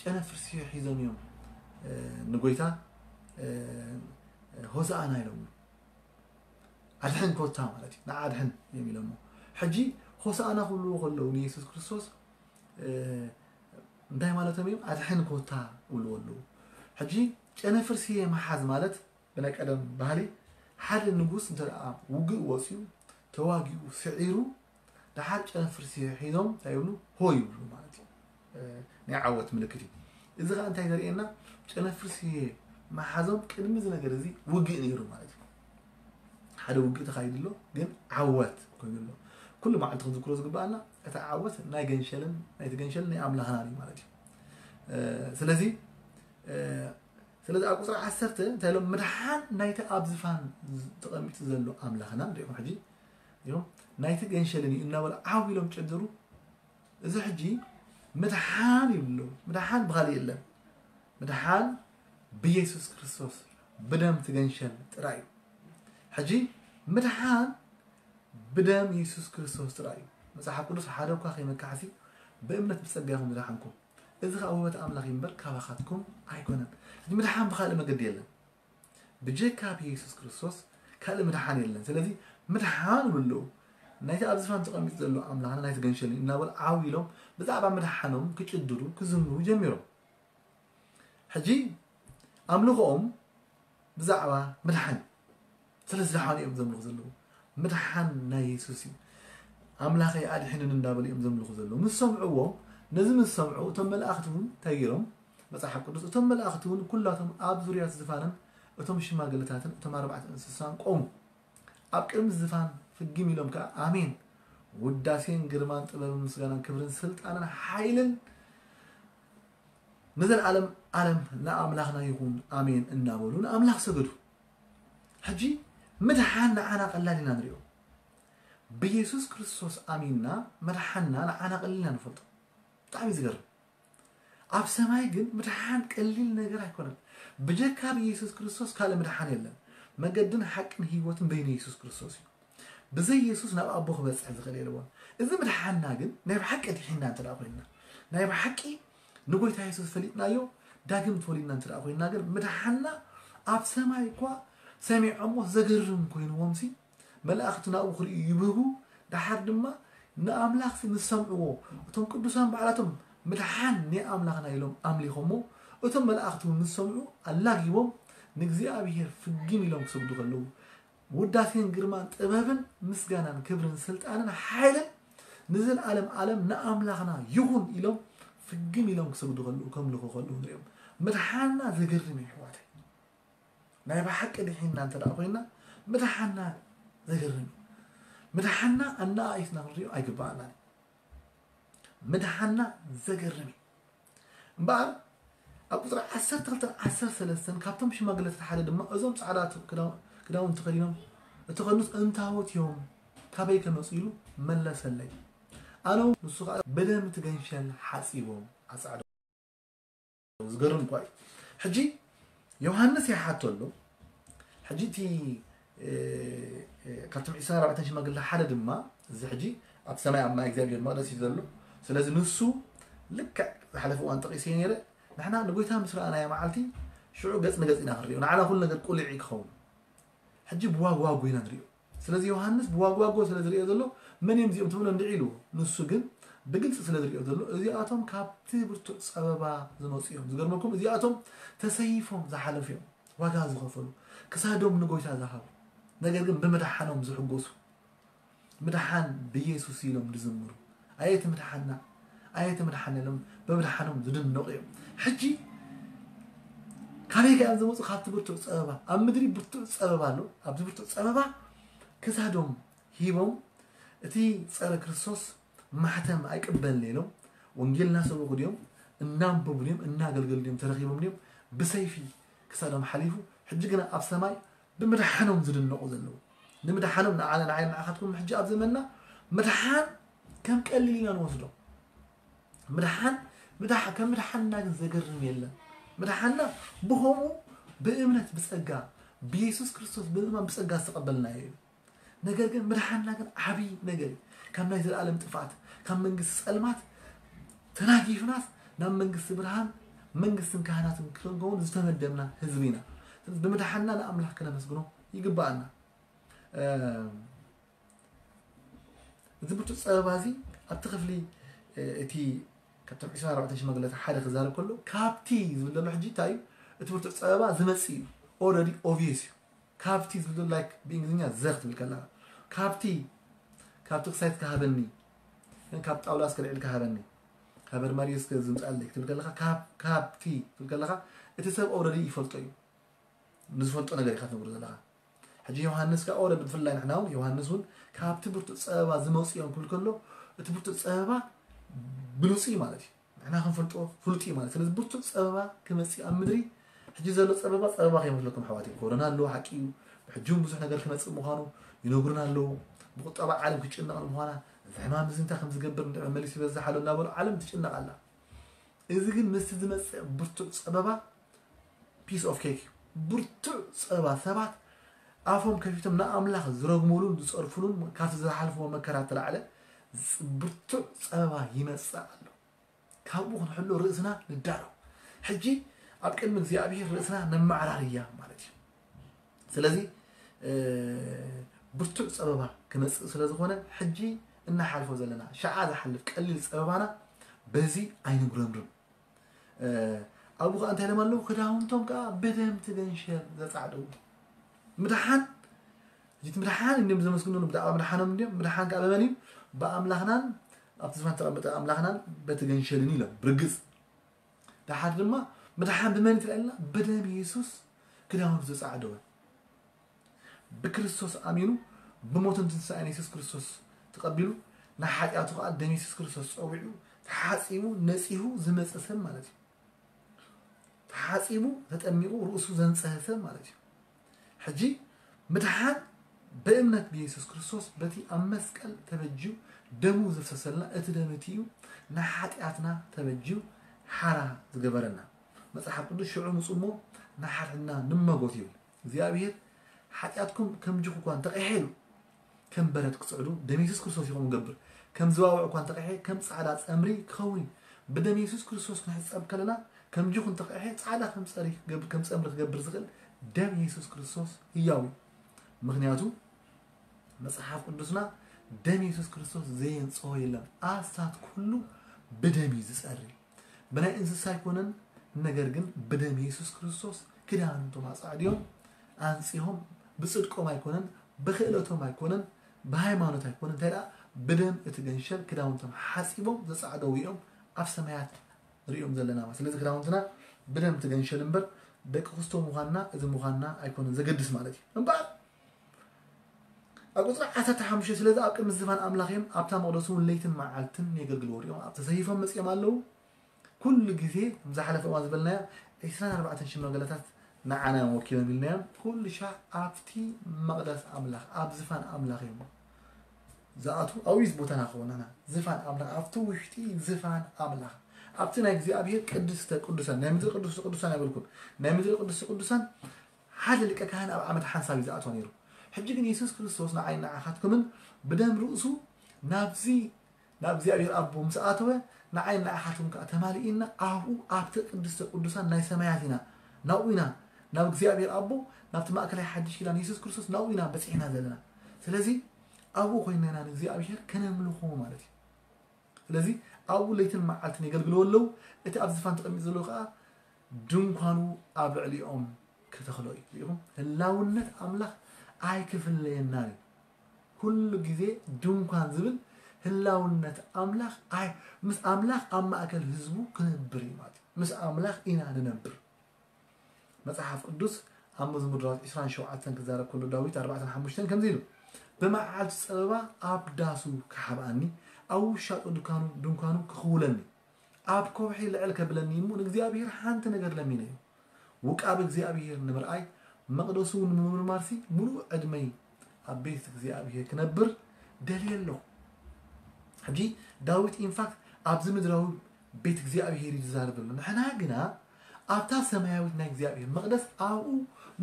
ጨነፍር ስየ ሒዞም እዮም ንጎይታ ሆሳኣና ኢሎም ኣድሕን ኮታ ማለት እዩ። ንዓድሕን እዮም ኢሎሞ። ሕጂ ሆሳኣና ክብልዎ ከለዉ ንየሱስ ክርስቶስ እንታይ ማለቶም እዮም? ኣድሕን ኮታ ክብልዎ ኣለዉ። ሕጂ ጨነፍር ስየ መሓዝ ማለት ብናይ ቀደም ባህሊ ሓደ ንጉስ እንተ ደኣ ውግእ ወፅዩ ተዋጊኡ ስዒሩ ደሓር ጨነፍር ስየ ሒዞም እንታይ ይብሉ? ሆ ይብሉ ማለት እዩ። ናይ ዓወት ምልክት እዩ። እዚ ከዓ እንታይ ዘርእየና? ጨነፍር ስየ መሓዞም ቅድሚ እዚ ነገር እዚ ውግእ ነይሩ ማለት እዩ። ሓደ ውግእ ተኻይዱ ኣሎ፣ ግን ዓወት ኮይኑ ኣሎ። ኩሉ መዓልቲ ክንዝክሮ ዝግባኣና እቲ ዓወት ናይ ገንሸልን ናይቲ ገንሸልን ናይ ኣምላኽና እዩ ማለት እዩ። ስለዚ ስለዚ ኣብ ቁፅሪ ዓሰርተ እንታይ ኢሎም? ምድሓን ናይቲ ኣብ ዝፋን ተቐሚጡ ዘሎ ኣምላኽና ንሪኦም ሕጂ እዮም ናይቲ ገንሸልን እዩ እናበሉ ዓው ኢሎም ጨደሩ። እዚ ሕጂ ምድሓን ይብሉ። ምድሓን ብኻልእ የለን። ምድሓን ብየሱስ ክርስቶስ ብደም ትገንሸል ጥራይ እዩ። ሕጂ ምድሓን ብደም የሱስ ክርስቶስ ጥራይ እዩ። መጽሓፍ ቅዱስ ሓደ እኳ ከይመካሕሲ ብእምነት ብጸጋ ኢኹም ዝደሓንኩም። እዚ ኸኣ ውህበት ኣምላኽ እዩ እምበር ካባኻትኩም ኣይኮነን። ሕጂ ምድሓን ብኻልእ መገዲ የለን። ብጀካ ብየሱስ ክርስቶስ ካልእ ምድሓን የለን። ስለዚ ምድሓን ይብሉ ኣለዉ። ናይቲ ኣብ ዝፋን ተቐሚጡ ዘሎ ኣምላኽና ናይቲ ገንሸል እዩ እናበሉ ዓው ኢሎም ብዛዕባ ምድሓኖም ክጭድሩ ክዝምሩ ጀሚሮም። ሕጂ ኣምልኾኦም ብዛዕባ ምድሓን ስለ ዝደሓኑ እዮም ዘምልኹ ዘለዉ። ምድሓን ናይ የሱስ እዩ። ኣምላኸይ ኣድሕንን እንዳበሉ እዮም ዘምልኹ ዘለዉ። ምስ ሰምዕዎ ነዚ ምስ ሰምዑ እቶም መላእኽቲ እውን እንታይ ገይሮም? መጽሓፍ ቅዱስ እቶም መላእኽቲ እውን ኩላቶም ኣብ ዙርያ ዝፋንን እቶም ሽማግለታትን እቶም ኣርባዕተ እንስሳን ቆሙ። ኣብ ቅድሚ ዝፋን ፍግም ኢሎም ከኣ ኣሜን፣ ውዳሴን ግርማን ጥበብን ምስጋናን ክብርን ስልጣንን ሓይልን ንዘለዓለም ዓለም ንኣምላኽና ይኹን ኣሜን እናበሉ ንኣምላኽ ሰገዱ። ሕጂ ምድሓን ንዓና ቀላል ኢና ንሪኦ። ብየሱስ ክርስቶስ ኣሚንና ምድሓንና ንዓና ቀሊል ኢና ንፈልጦ። ብጣዕሚ ዝገርም። ኣብ ሰማይ ግን ምድሓን ቀሊል ነገር ኣይኮነን። ብጀካ ብየሱስ ክርስቶስ ካልእ ምድሓን የለን። መገድን ሓቅን ህይወትን በይኑ የሱስ ክርስቶስ እዩ። ብዘይ የሱስ ናብ ኣቦ ክበጽሕ ዝኽእል የለዎን። እዚ ምድሓንና ግን ናይ ብሓቂ ድሒንና እንተ ደኣ ኮይንና፣ ናይ ብሓቂ ንጎይታ የሱስ ፈሊጥናዮ፣ ዳግም ተወሊድና እንተ ደኣ ኮይንና ግን ምድሓንና ኣብ ሰማይ እኳ ሰሚዖሞ ዘገርም ኮይንዎምሲ መላእኽቲ ናብኡ ክርእዩ ይብህጉ። ደሓር ድማ ንኣምላኽሲ ምስ ሰምዕዎ እቶም ቅዱሳን ባዕላቶም ምድሓን ናይ ኣምላኽና ኢሎም ኣምሊኾሞ። እቶም መላእኽቲ እውን ምስ ሰምዑ ኣላጊቦም ንእግዚኣብሔር ፍግም ኢሎም ክሰግዱ ከለዉ ውዳሴን ግርማን ጥበብን ምስጋናን ክብርን ስልጣንን ሓይልን ንዘለዓለም ዓለም ንኣምላኽና ይኹን ኢሎም ፍግም ኢሎም ክሰግዱ ከለዉ ከምልኹ ከለዉ ንሪኦም። ምድሓንና ዘገርም እዩ ኣሕዋተይ። ናይ ብሓቂ ድሒንና እንተ ደኣ ኮይንና ምድሓንና ዘገርም እዩ። ምድሓንና ኣነኣኢስና ክንሪኦ ኣይግባኣናን። ምድሓንና ዘገርም እዩ። እምበኣር ኣብ ቁፅሪ ዓሰርተ ክልተን ዓሰርተ ሰለስተን ካብቶም ሽማግለታት ሓደ ድማ እዞም ፃዕዳ ክዳውንቲ ተኸዲኖም እተኸድኑስ እንታዎት እዮም? ካበይ ከመፁ? ኢሉ መለሰለይ። ኣነ እውን ንሱ ከዓ ብደም እቲ ገንሸል ሓፂቦም ኣፃዕዶ። ዝገርም እኳ እዩ። ሕጂ ዮሃንስ ይሓቶ ኣሎ። ሕጂ እቲ ካብቶም ዕስራን ኣርባዕተን ሽማግለ ሓደ ድማ እዚ ሕጂ ኣብ ሰማይ ኣብ ማይ እግዚኣብሔር መቕደስ እዩ ዘሎ። ስለዚ ንሱ ልክዕ ዝሓለፈ እዋን ጠቒሰ ነይረ። ንሕና ንጎይታ ምስ ረኣናዮ መዓልቲ ሽዑ ገጽ ንገጽ ኢና ክንሪኦ። ንዓና ኩሉ ነገር ቁልዒ ክኸውን። ሕጂ ብዋግዋጎ ኢና ንሪኦ። ስለዚ ዮሃንስ ብዋግዋጎ ስለ ዝሪኦ ዘሎ መን እዮም እዚኦም ትብሎ እንድዒ ኢሉ። ንሱ ግን ብግልፂ ስለ ዝሪኦ ዘሎ እዚኣቶም ካብቲ ብርቱዕ ፀበባ ዝመፁ እዮም። ዝገርመኩም እዚኣቶም ተሰይፎም ዝሓለፉ እዮም። ዋጋ ዝኸፈሉ ክሳዶም ንጎይታ ዝሃቡ ነገር ግን ብምድሓኖም ዝሕጎሱ ምድሓን ብኢየሱስ ኢሎም ዝዝምሩ ኣየት ምድሓና ኣየት ምድሓን ኢሎም ብምድሓኖም ዝድነቑ እዮም። ሕጂ ካበይ ከ እዮም ዝመፁ? ካብቲ ብርቱዕ ፀበባ። ኣብ ምድሪ ብርቱዕ ፀበባ ኣሎ። ኣብዚ ብርቱዕ ፀበባ ክሳዶም ሂቦም እቲ ፀረ ክርስቶስ ማሕተም ኣይቅበልን ኢሎም ወንጌል እናሰበኹ ድዮም እናንበቡ ድዮም እናገልገሉ ድዮም ተረኺቦም ድዮም ብሰይፊ ክሳዶም ሓሊፉ። ሕጂ ግና ኣብ ሰማይ ብምድሓኖም ዝድነቑ ዘለዉ ንምድሓኖም ንዓለ ንዓይ ንዓኻትኩም ሕጂ ኣብ ዘመንና ምድሓን ከም ቀሊል ኢና ንወስዶ። ምድሓን ምድሓ ከም ምድሓንና ግን ዘገርም የለን። ምድሓንና ብኸምኡ ብእምነት ብጸጋ ብየሱስ ክርስቶስ ብምእማን ብጸጋ ዝተቐበልናዮ እዩ። ነገር ግን ምድሓንና ግን ዓብዪ ነገር እዩ። ካብ ናይ ዘለኣለም ጥፍኣት ካብ መንግስቲ ጸልማት ተናጊፍናስ ናብ መንግስቲ ብርሃን መንግስትን ካህናትን ክንከውን ዝተመደብና ህዝቢ ኢና። ስለዚ ብምድሓንና ንኣምላኽ ክነመስግኖ ይግባኣና። እዚ ብርቱዕ ጸበባ እዚ ኣብቲ ክፍሊ እቲ ካብቶም ዕስራን ኣርባዕተን ሽማግለታት ሓደ ክዛረብ ከሎ ካብቲ ዝብል ዘሎ ሕጂ እንታይ እዩ? እቲ ብርቱዕ ጸበባ ዝመጽእ እዩ። Already obvious እዩ። ካብቲ ዝብል ዘሎ like ብእንግሊዝኛ ዘር ትብል ከለኻ ካብቲ ካብቲ ክሳይትካ ሃበኒ ካብ ጣውላ እስከ ልዕልካ ሃበኒ ካብ ኣርማድዮ እስከ ዝምጻለይ ክትብል ከለኻ ካብ ካብቲ ትብል ከለኻ እቲ ሰብ already ይፈልጦ እዩ። ንዝፈልጦ ነገር ኢኻ ትነግሮ ዘለኻ። ሕጂ ዮሃንስ ከዓ ኦረ ብፍላይ ንሕና እውን ዮሃንስ እውን ካብቲ ብርቱዕ ጸበባ ዝመፁ እዮም ክብል ከሎ እቲ ብርቱዕ ጸበባ ብሉፅ እዩ ማለት እዩ። ንሕና ክንፈልጦ ፍሉጥ እዩ ማለት። ስለዚ ብርቱዕ ጸበባ ክመፅእ ኣብ ምድሪ ሕጂ ዘሎ ጸበባ ጸበባ ከይመስለኩም ኣሕዋት እዩ። ኮሮና ኣለዎ ሓቂ እዩ። ብሕጂ እውን ብዙሕ ነገር ክመፅእ ምዃኑ ይነግሩና ኣለዉ። ብቁጠባ ዓለም ክትጭነቕ ንምዃና እዚ ሕማም እዚ እንታይ ከም ዝገብር እንድዒ መመሊሱ ይበዝሕ ኣሎ እናበሉ ዓለም ትጭነቕ ኣላ። እዚ ግን ምስቲ ዝመፅእ ብርቱዕ ጸበባ piece of cake እዩ። ብርቱዕ ጸበባ ሰባት ኣፎም ከፊቶም ንኣምላኽ ዝረግሙሉን ዝጸርፉሉን ካብቲ ዝሓልፍዎ መከራ እተላዕለ ብርቱዕ ጸበባ ይመጽእ ኣሎ። ካብኡ ክንሕሎ ርእስና ንዳሎ። ሕጂ ኣብ ቅድሚ እግዚኣብሔር ርእስና ነመዓራርያ ማለት እዩ። ስለዚ ብርቱዕ ጸበባ ክመጽእ ስለ ዝኾነ ሕጂ እናሓልፎ ዘለና ሸዓ ዝሓልፍ ቀሊል ጸበባና በዚ ኣይንጉረምርም። ኣብኡ ከዓ እንታይ ኢሎም ኣለዉ? ክዳውንቶም ከዓ ብደም ትገንሸል ዘጻዕደው ምድሓን እቲ ምድሓን እንዲም ዘመስግኑ ብዛዕባ ምድሓኖም እንዲም ምድሓን ከዓ በመን እዩ? ብኣምላኽናን ኣብቲ ዝፋን ተቐመጠ ኣምላኽናን በቲ ገንሸልን ኢሎም ብርግጽ። ድሓር ድማ ምድሓን ብመን ትልዕልና? ብደም የሱስ ክዳውንቱ ዘጻዕደወ ብክርስቶስ ኣሚኑ ብሞትን ትንሳኤን የሱስ ክርስቶስ ተቐቢሉ ንሓጢኣቱ ከዓ ደም የሱስ ክርስቶስ ጸዊዑ ተሓጺቡ ነጺሁ ዝመጸ ሰብ ማለት እዩ። ተሓጺቡ ተጠሚቑ ርእሱ ዘንጸሀ ሰብ ማለት እዩ። ሕጂ ምድሓን ብእምነት ብየሱስ ክርስቶስ በቲ ኣብ መስቀል ተበጅዩ ደሙ ዘፍሰሰልና እቲ ደም እቲ እዩ ንሓጢኣትና ተበጅዩ ሓራ ዝገበረና። መጽሓፍ ቅዱስ ሽዑ ምጹ እሞ ንሓድሕድና ንመጎት ይብል እግዚኣብሔር። ሓጢኣትኩም ከም ጅኹ እኳ እንተቐይሐ ኢሉ ከም በረድ ክጽዕዱ ደም የሱስ ክርስቶስ ኢኹም ንገብር። ከም ዝባውዕ እኳ እንተቐይሐ ከም ጻዕዳ ጸምሪ ክኸውን እዩ። ብደም የሱስ ክርስቶስ ክንሕጸብ ከለና ከም ጅኹ እንተቐይሐ ጻዕዳ ከም ጸሪ ከም ጸምሪ ክገብር ዝኽእል ደም የሱስ ክርስቶስ ህያው እዩ። ምኽንያቱ መጽሓፍ ቅዱስና ደም የሱስ ክርስቶስ ዘየንጽሆ የለን። ኣስታት ኩሉ ብደም እዩ ዝጸሪ። ብናይ እንስሳ ኣይኮነን፣ ነገር ግን ብደም የሱስ ክርስቶስ ክዳውንቶም ኣጻዕድዮም ኣንጺሆም። ብጽድቆም ኣይኮነን፣ ብክእለቶም ኣይኮነን፣ ብሃይማኖት ኣይኮነን፣ እንታይ ደኣ ብደም እቲ ገንሸል ክዳውንቶም ሓጺቦም ዘጻዕደው እዮም ኣብ ሰማያት ንሪኦም ዘለና። ስለዚ ክዳውንትና ብደም እቲ ገንሸል እምበር ደቂ ክስቶ ምዃንና እዚ ምዃንና ኣይኮነን ዘገድስ ማለት እዩ። እምበኣር ኣብ ቁፅሪ ዓሰርተ ሓሙሽተ ስለዚ ኣብ ቅድሚ ዝፋን ኣምላኽ እዮም ኣብታ መቕደሱ እውን ለይትን መዓልትን የገልግልዎ ሪኦም ኣብ ተሰይፎም መፅኦም ኣለዉ። ኩሉ ግዜ ከም ዝሓለፈ እዋን ዝበልናዮ ዒስራን ኣርባዕተን ሽማግለታት ንዓና እዮም ወኪሎም ኢልናዮም። ኩሉ ሻዕ ኣብቲ መቕደስ ኣምላኽ ኣብ ዝፋን ኣምላኽ እዮም ዝኣቱ። ኣብኡ እዩ ቦታና ክኸውን ንሕና ዝፋን ኣምላኽ ኣብቲ ውሽጢ ዝፋን ኣምላኽ ኣብቲ ናይ እግዚኣብሔር ቅድስተ ቅዱሳን ናይ ምድሪ ቅዱስ ቅዱሳን ኣይበልኩን ናይ ምድሪ ቅዱስ ቅዱሳን ሓደ ሊቀ ካህን ኣብ ዓመት ሓንሳብ እዩ ዝኣትዋ ነይሩ። ሕጂ ግን የሱስ ክርስቶስ ንዓይ ንዓኻትኩምን ብደም ርእሱ ናብዚ ናብ እግዚኣብሔር ኣቦ ምስ ኣተወ ንዓይ ንዓኻትኩም ከዓ ተማሊእና ኣብኡ ኣብቲ ቅድስተ ቅዱሳን ናይ ሰማያት ኢና ናብኡ ኢና ናብ እግዚኣብሔር ኣቦ ናብቲ ማእከላይ ሓድሽ ኪዳን የሱስ ክርስቶስ ናብኡ ኢና በፂሕና ዘለና። ስለዚ ኣብኡ ኮይና ኢና ንእግዚኣብሔር ከነምልኾ ማለት እዩ። ስለዚ ኣብኡ ለይትን መዓልትን የገልግልዎ ኣለዉ። እቲ ኣብ ዝፋን ተቐሚጡ ዘሎ ከዓ ድንኳኑ ኣብ ልዕሊኦም ከተኽሎ እዩ። ርኢኹም? ህላውነት ኣምላኽ ኣይክፍለየናን እዩ። ኩሉ ግዜ ድንኳን ዝብል ህላውነት ኣምላኽ ኣይ ምስ ኣምላኽ ኣብ ማእከል ህዝቡ ክነብር እዩ ማለት እዩ። ምስ ኣምላኽ ኢና ንነብር። መጽሓፍ ቅዱስ ኣብ መዝሙር ዳዊት ዕስራን ሸውዓተን ክዛረብ ከሎ ዳዊት ኣርባዕተን ሓሙሽተን ከምዚ ኢሉ፣ ብመዓልቲ ጸበባ ኣብ ዳሱ ክሓብኣኒ፣ ኣብ ውሻጦ ድንኳኑ ክኽውለኒ፣ ኣብ ከውሒ ልዕል ከብለኒ እሞ ንእግዚኣብሔር ሓንቲ ነገር ለሚነዮ፣ ውቃብ እግዚኣብሔር ንምርኣይ መቕደሱ ንምምርማርሲ ምሉእ ዕድመይ ኣብ ቤት እግዚኣብሔር ክነብር ደልየ ኣለኹ። ሕጂ ዳዊት ኢንፋክት ኣብዚ ምድራዊ ቤት እግዚኣብሔር እዩ ዝዛረብ ዘሎ። ንሕና ግና ኣብታ ሰማያዊት ናይ እግዚኣብሔር መቕደስ ኣብኡ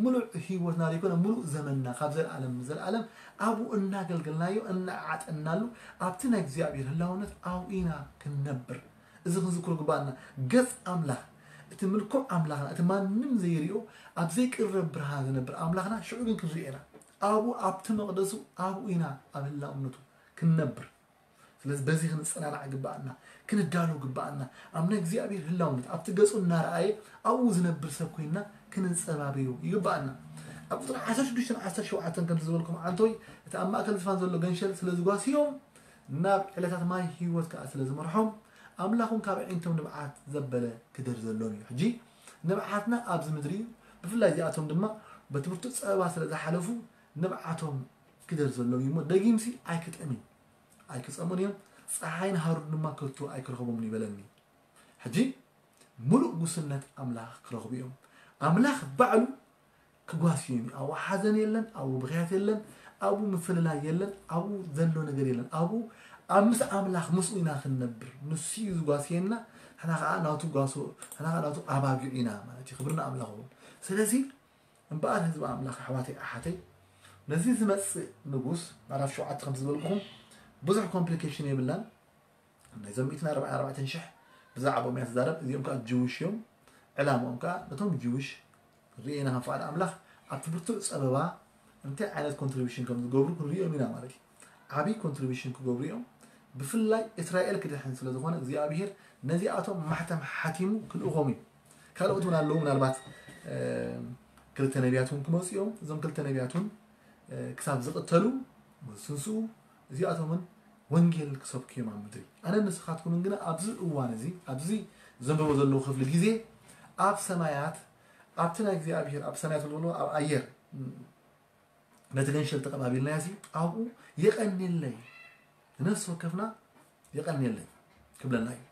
ሙሉእ ህይወትና ዘይኮነ ሙሉእ ዘመንና ካብ ዘለኣለም ንዘለኣለም ኣብኡ እናገልገልናዮ እናዓጠናሉ ኣብቲ ናይ እግዚኣብሔር ህላውነት ኣብኡ ኢና ክንነብር። እዚ ክንዝክሮ ግባኣና። ገጽ ኣምላኽ፣ እቲ ምልኩዕ ኣምላኽና፣ እቲ ማንም ዘይሪኦ ኣብ ዘይቅረብ ብርሃን ዝነብር ኣምላኽና ሽዑ ግን ክንሪኦ ኢና። ኣብኡ ኣብቲ መቕደሱ ኣብኡ ኢና ኣብ ህላውነቱ ክንነብር። ስለዚ በዚ ክንጸናናዕ ግባኣና፣ ክንዳሎ ግባኣና። ኣብ ናይ እግዚኣብሔር ህላውነት ኣብቲ ገጹ እናረኣየ ኣብኡ ዝነብር ሰብ ኮይንና ክንጸባበዮ ይግባኣና። ኣብ ቁጽሪ ዓሰርተ ሽዱሽተን ዓሰርተ ሸውዓተን ከምቲ ዝበልኩም ዓንቶይ እቲ ኣብ ማእከል ዝፋን ዘሎ ገንሸል ስለ ዝጓስዮም ናብ ዕለታት ማይ ህይወት ከኣ ስለ ዝመርሖም ኣምላኹም ካብ ኣዒንቶም ንብዓት ዘበለ ክደር ዘሎም እዩ። ሕጂ ንብዓትና ኣብዚ ምድሪ እዩ። ብፍላይ እዚኣቶም ድማ በቲ ብርቱዕ ጸበባ ስለ ዝሓለፉ ንብዓቶም ክደር ዘሎም እዩ እሞ ደጊምሲ ኣይክጠምን ኣይክጸሙን እዮም። ጸሓይን ሃሩር ድማ ከቶ ኣይክረኽቦምን ይበለኒ። ሕጂ ምሉእ ጉስነት ኣምላኽ ክረኽቡ እዮም። ኣምላኽ ባዕሉ ክጓስዮም እዩ። ኣብኡ ሓዘን የለን፣ ኣብኡ ብኽያት የለን፣ ኣብኡ ምፍልላይ የለን፣ ኣብኡ ዘሎ ነገር የለን። ኣብኡ ኣብ ምስ ኣምላኽ ምስኡ ኢና ክንነብር። ንሱ እዩ ዝጓስየና፣ ንሕና ከዓ ናቱ ጓሶ፣ ንሕና ከዓ ናቱ ኣባጊዕ ኢና ማለት እዩ። ክብሪ ንኣምላኽ ይኹን። ስለዚ እምበኣር ህዝቢ ኣምላኽ ኣሕዋተይ ኣሓተይ ነዚ ዝመጽእ ንጉስ ምዕራፍ ሸውዓተ ከም ዝበልኩኹም ብዙሕ ኮምፕሊኬሽን የብላን። ናይዞም ሚእትን ኣርባዓን ኣርባዕተን ሽሕ ብዛዕባኦም እያ ትዛረብ። እዚኦም ከዓ ጅውሽ እዮም። ዕላምኦም ከዓ ነቶም ጅውሽ ርኢና ከም ፍቓድ ኣምላኽ ኣብቲ ብርቱዕ ጸበባ እንታይ ዓይነት ኮንትሪቢሽን ከም ዝገብሩ ክንሪኦም ኢና ማለት እዩ። ዓብዪ ኮንትሪቢሽን ክገብሩ እዮም። ብፍላይ እስራኤል ክድሕን ስለ ዝኾነ እግዚኣብሔር ነዚኣቶም ማሕተም ሓቲሙ ክልእኾም እዩ። ካልኦት እውን ኣለዉ። ምናልባት ክልተ ነቢያት እውን ክመፁ እዮም። እዞም ክልተ ነቢያት እውን ክሳብ ዝቕተሉ ዝትንስኡ እዚኣቶም እውን ወንጌል ክሰብኩ እዮም ኣብ ምድሪ። ኣነ ንስኻትኩምን ግና ኣብዚ እዋን እዚ ኣብዚ ዘንብቦ ዘለዉ ክፍሊ ግዜ ኣብ ሰማያት ኣብቲ ናይ እግዚኣብሔር ኣብ ሰማያት ዝብሎ ኣብ ኣየር ነቲ ገንሸል ተቐባቢልናዮ ሲ ኣብኡ የቐንየለይ ንነፍሲ ወከፍና የቐንየለይ ክብለና እዩ።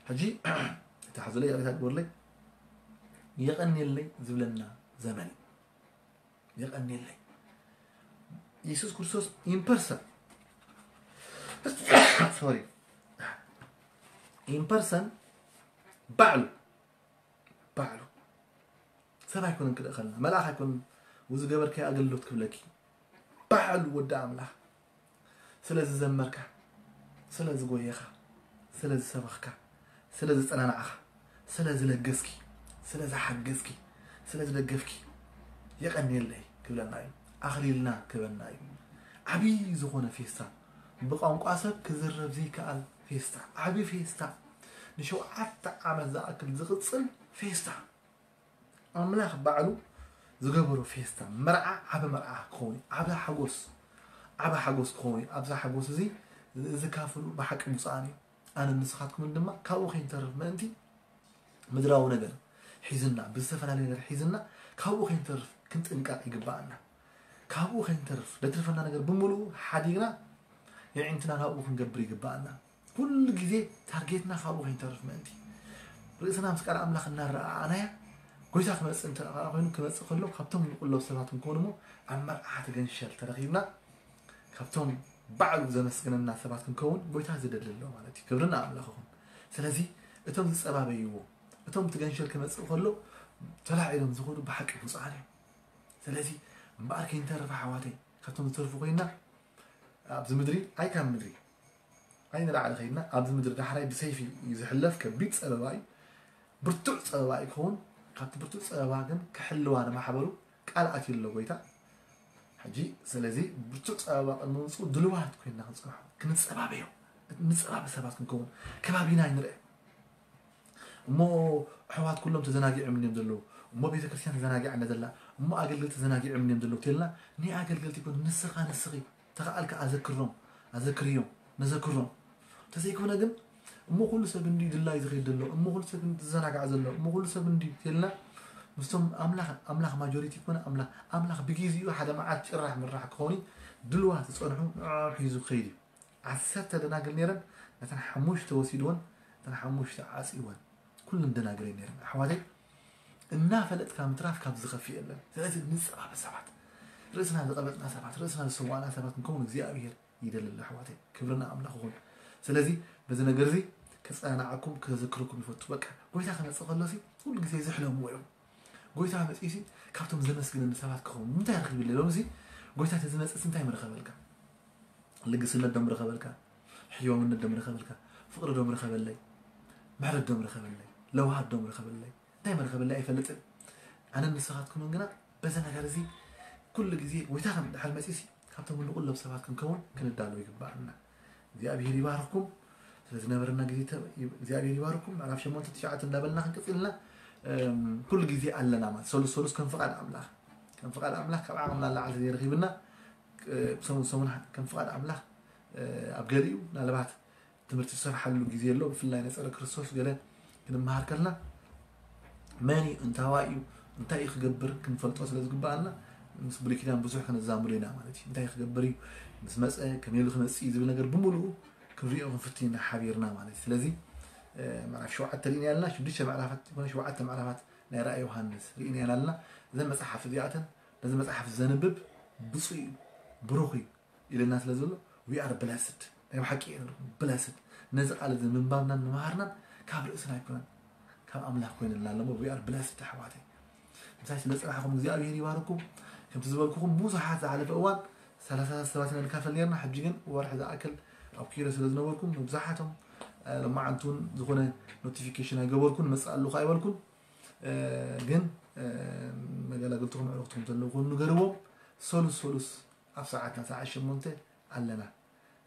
ሕጂ እቲ ሓዘለይ ይቕሬታ ግበርለይ የቐንየለይ ዝብለና ዘመን እዩ። የቐንየለይ ኢየሱስ ክርስቶስ in person sorry in person ባዕሉ ባዕሉ ሰብ ኣይኮነን ክልእኸልና መልኣኽ ኣይኮነን ዝገበርከ ኣገልግሎት ክብለኪ ባዕሉ ወዲ ኣምላኽ ስለ ዝዘመርካ ስለ ዝጎየኻ ስለ ዝሰበኽካ ስለ ዝጸናናዕኻ ስለ ዝለገስኪ ስለ ዝሓገዝኪ ስለ ዝደገፍኪ የቐንየለይ ክብለና እዩ። ኣኽሊልና ክበና እዩ። ዓብዪ ዝኾነ ፌስታ ብቋንቋ ሰብ ክዝረብ ዘይከኣል ፌስታ ዓብዪ ፌስታ ንሸውዓተ ዓመት ዝኣክል ዝቕጽል ፌስታ ኣምላኽ ባዕሉ ዝገበሮ ፌስታ መርዓ ዓቢ መርዓ ክኸውን እዩ። ዓቢ ሓጎስ ዓቢ ሓጎስ ክኸውን እዩ። ኣብዛ ሓጎስ እዚ ዝካፍሉ ብሓቂ ብፁዓን እዩ። ኣነ ንስኻትኩምን ድማ ካብኡ ከይንተርፍ ምእንቲ ምድራዊ ነገር ሒዝና ብዝተፈላለየ ነገር ሒዝና ካብኡ ከይንተርፍ ክንጥንቀቕ ይግባኣና። ካብኡ ከይንተርፍ ደትርፈና ነገር ብምሉኡ ሓዲግና የዒንትና ናብኡ ክንገብር ይግባኣና። ኩሉ ግዜ ታርጌትና ካብኡ ከይንተርፍ ምእንቲ ርእስና ምስ ቃል ኣምላኽ እናረኣኣናያ ጎይታ ክመፅእ እንተ ኮይኑ ክመፅእ ከሎ ካብቶም ንቁለብ ሰባት ክንከውን እሞ ኣብ መርዓ ትገንሸል ተረኺብና ካብቶም ባዕሉ ዘመስግነና ሰባት ክንከውን ጎይታ ዝደሊ ኣሎ ማለት እዩ። ክብርና ኣምላኽ ይኹን። ስለዚ እቶም ዝፀባበይዎ እቶም ትገንሸል ክመፅእ ከሎ ተላዒሎም ዝኸዱ ብሓቂ ብፁዓን እዮም። ስለዚ እምበኣር ከይንተርፍ ኣሕዋተይ ካብቶም ዝተርፉ ኮይና ኣብዚ ምድሪ ኣይ ካብ ምድሪ ኣይ ንላዕሊ ከይድና ኣብዚ ምድሪ ዳሕራይ ብሰይፊ እዩ ዝሕለፍ። ከቢድ ፀበባ እዩ፣ ብርቱዕ ፀበባ እዩ ክኸውን። ካብቲ ብርቱዕ ፀበባ ግን ክሕልዋ ንማሕበሩ ቃል ኣትዩ ኣሎ ጎይታ። ሕጂ ስለዚ ብርቱዕ ፀበባ ቅድሚ ምምፅኡ ድልዋት ኮይንና ክንፅንሖ ክንፀባበዮ ንፀባበ ሰባት ክንከውን ከባቢና ይንርአ። እሞ ኣሕዋት ኩሎም ተዘናጊዖም እዮም ዘለዉ እሞ ቤተክርስትያን ተዘናጊዓ እንዳ ዘላ እሞ ኣገልግል ተዘናጊዖም እዮም ዘለዉ ተልና ናይ ኣገልገልቲ ይኮን ንስኻ ንስኺ ተኸኣልካ ኣዘክሮም ኣዘክርዮም ነዘክሮም እንተዘይኮነ ግን እሞ ኩሉ ሰብ እንዲ ድላይ ዝኸይድ ዘሎ እሞ ኩሉ ሰብ እንዲ ዝዘናጋዕ ዘሎ እሞ ኩሉ ሰብ እንዲ ተልና ምስቶም ኣምላኽ ኣምላኽ ማጆሪቲ ይኮነ ኣምላኽ ኣምላኽ ብግዜኡ ሓደ መዓልቲ ጭራሕ ምራሕ ክኸውን እዩ ድልዋ ዝፀንሑ ንዕኦም ሒዙ ክኸይድ እዩ ዓሰርተ ደናግል ነይረን ነተን ሓሙሽተ ወሲድወን ነተን ሓሙሽተ ዓፂወን ኩለን ደናግል ነይረን ኣሕዋተይ እናፈለጥካ ምትራፍ ካብ ዝኸፍእ የለን ስለዚ ንፀባበ ሰባት ርእስና ዝቐበጥና ሰባት ርእስና ዝሰዋእና ሰባት ንከውን እግዚኣብሔር ይደልል ኣሕዋተይ ክብርና ኣምላኽ ይኹን ስለዚ በዚ ነገር እዚ ከፀናናዓኩም ከዘክረኩም ይፈቱ በቃ ጎይታ ክመፅእ ከሎሲ ኩሉ ግዜ ዝሕለምዎ እዮም ጎይታ መጺሲ ካብቶም ዘመስግነኒ ሰባት ክኸውን እንታይ ረኺብለ? ሎምሲ ጎይታ ተዝመጽእስ እንታይ ምረኸበልካ? ልግስነት ዶ ምረኸበልካ? ሕያውነት ዶ ምረኸበልካ? ፍቕሪ ዶ ምረኸበለይ? ምሕረት ዶ ምረኸበለይ? ለውሃት ዶ ምረኸበለይ? እንታይ ምረኸበለይ ኣይፈልጥን። ኣነ ንስኻትኩምን ግና በዚ ነገር እዚ ኩሉ ግዜ ጎይታ ከም ድሓር መጺሲ ካብቶም ንቁለብ ሰባት ክንከውን ክንዳሎ ይግባኣና። እግዚኣብሔር ይባርኩም። ስለዝነበረና ግዜ እግዚኣብሔር ይባርኩም። ምዕራፍ ሸሞንተ ትሽዓተ እንዳበልና ክንቅጽልና ኩሉ ግዜ ኣለና ማለት ሰሉስ ሰሉስ ከም ፍቓድ ኣምላኽ ከም ፍቓድ ኣምላኽ ካብ ዓቕምና ላዕሊ ዘይረኺብና ሰሙን ሰሙን ከም ፍቓድ ኣምላኽ ኣብ ገሊኡ ናለባት ትምህርቲ ዝሰርሓሉ ግዜ ኣሎ። ብፍላይ ናይ ጸረ ክርስቶስ ገለ ክንመሃር ከልና መን እዩ እንታዋይ እዩ እንታይ እዩ ክገብር ክንፈልጦ ስለ ዝግባኣና ምስ ብሉይ ኪዳን ብዙሕ ከነዛምዶ ኢና ማለት እዩ። እንታይ ክገብር እዩ ምስ መፀ ከመይ ኢሉ ክመፅእ እዩ ዝብል ነገር ብምሉኡ ክንሪኦ ክንፍትን ኢና ሓቢርና ማለት እዩ። ስለዚ ምዕራፍ ሸውዓተ ርኢና ያለና ሽዱሽተ ምዕራፋት ዝኾነ ሸውዓተ ምዕራፋት ናይ ራእይ ዮሃንስ ርኢና ያለና እዘን መፅሓፍ እዚኣተን ነዚ መፅሓፍ ዘንብብ ብፁዕ እዩ ብሩኽ እዩ ኢለና ስለ ዘሎ we are blessed ናይ ብሓቂ እየ ንብለኩም blessed ነዚ ቃል እዚ ምንባብናን ምምሃርናን ካብ ርእስና ኣይኮነን ካብ ኣምላኽ ኮይንና ኣለሞ we are blessed ኣሕዋተይ ምሳይ ስለ ፅናሕኹም እግዚኣብሔር ይባርኩም ከምቲ ዝበልኩኹም ብዙሓት ዝሓለፈ እዋን ሰላሳ ሰባት ኢና ንካፈል ነርና ሕጂ ግን ወርሒ ዝኣክል ኣብ ኪሮ ስለ ዝነበርኩም መብዛሓቶም ለማዓንቲ እውን ዝኾነ ኖቲፊኬሽን ኣይገበርኩን መፅእ ኣለኹ ኣይበልኩን ግን መገላገልትኹም ዕረፍትኹም ዘለዉ ኮኑ ንገርዎም ሰሉስ ሰሉስ ኣብ ሰዓትና ሰዓት ሸሞንተ ኣለና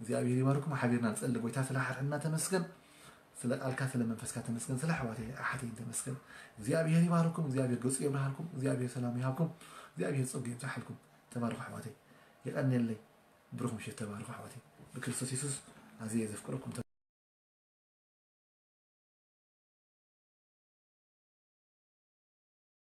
እግዚኣብሔር ይባርኩም ሓቢርና ንፀሊ ጎይታ ስለ ሓድሕድና ተመስገን ስለ ቃልካ ስለ መንፈስካ ተመስገን ስለ ኣሕዋተይ ኣሓተይን ተመስገን እግዚኣብሔር ይባርኩም እግዚኣብሔር ገፁ የብርሃልኩም እግዚኣብሔር ሰላም ይሃብኩም እግዚኣብሔር ፀጉ የብዝሓልኩም ተባርኩ ኣሕዋተይ የቀንየለይ ብሩክ ምሽት ተባርኩ ኣሕዋተይ ብክርስቶስ የሱስ ኣዝየ ዘፍቅረኩም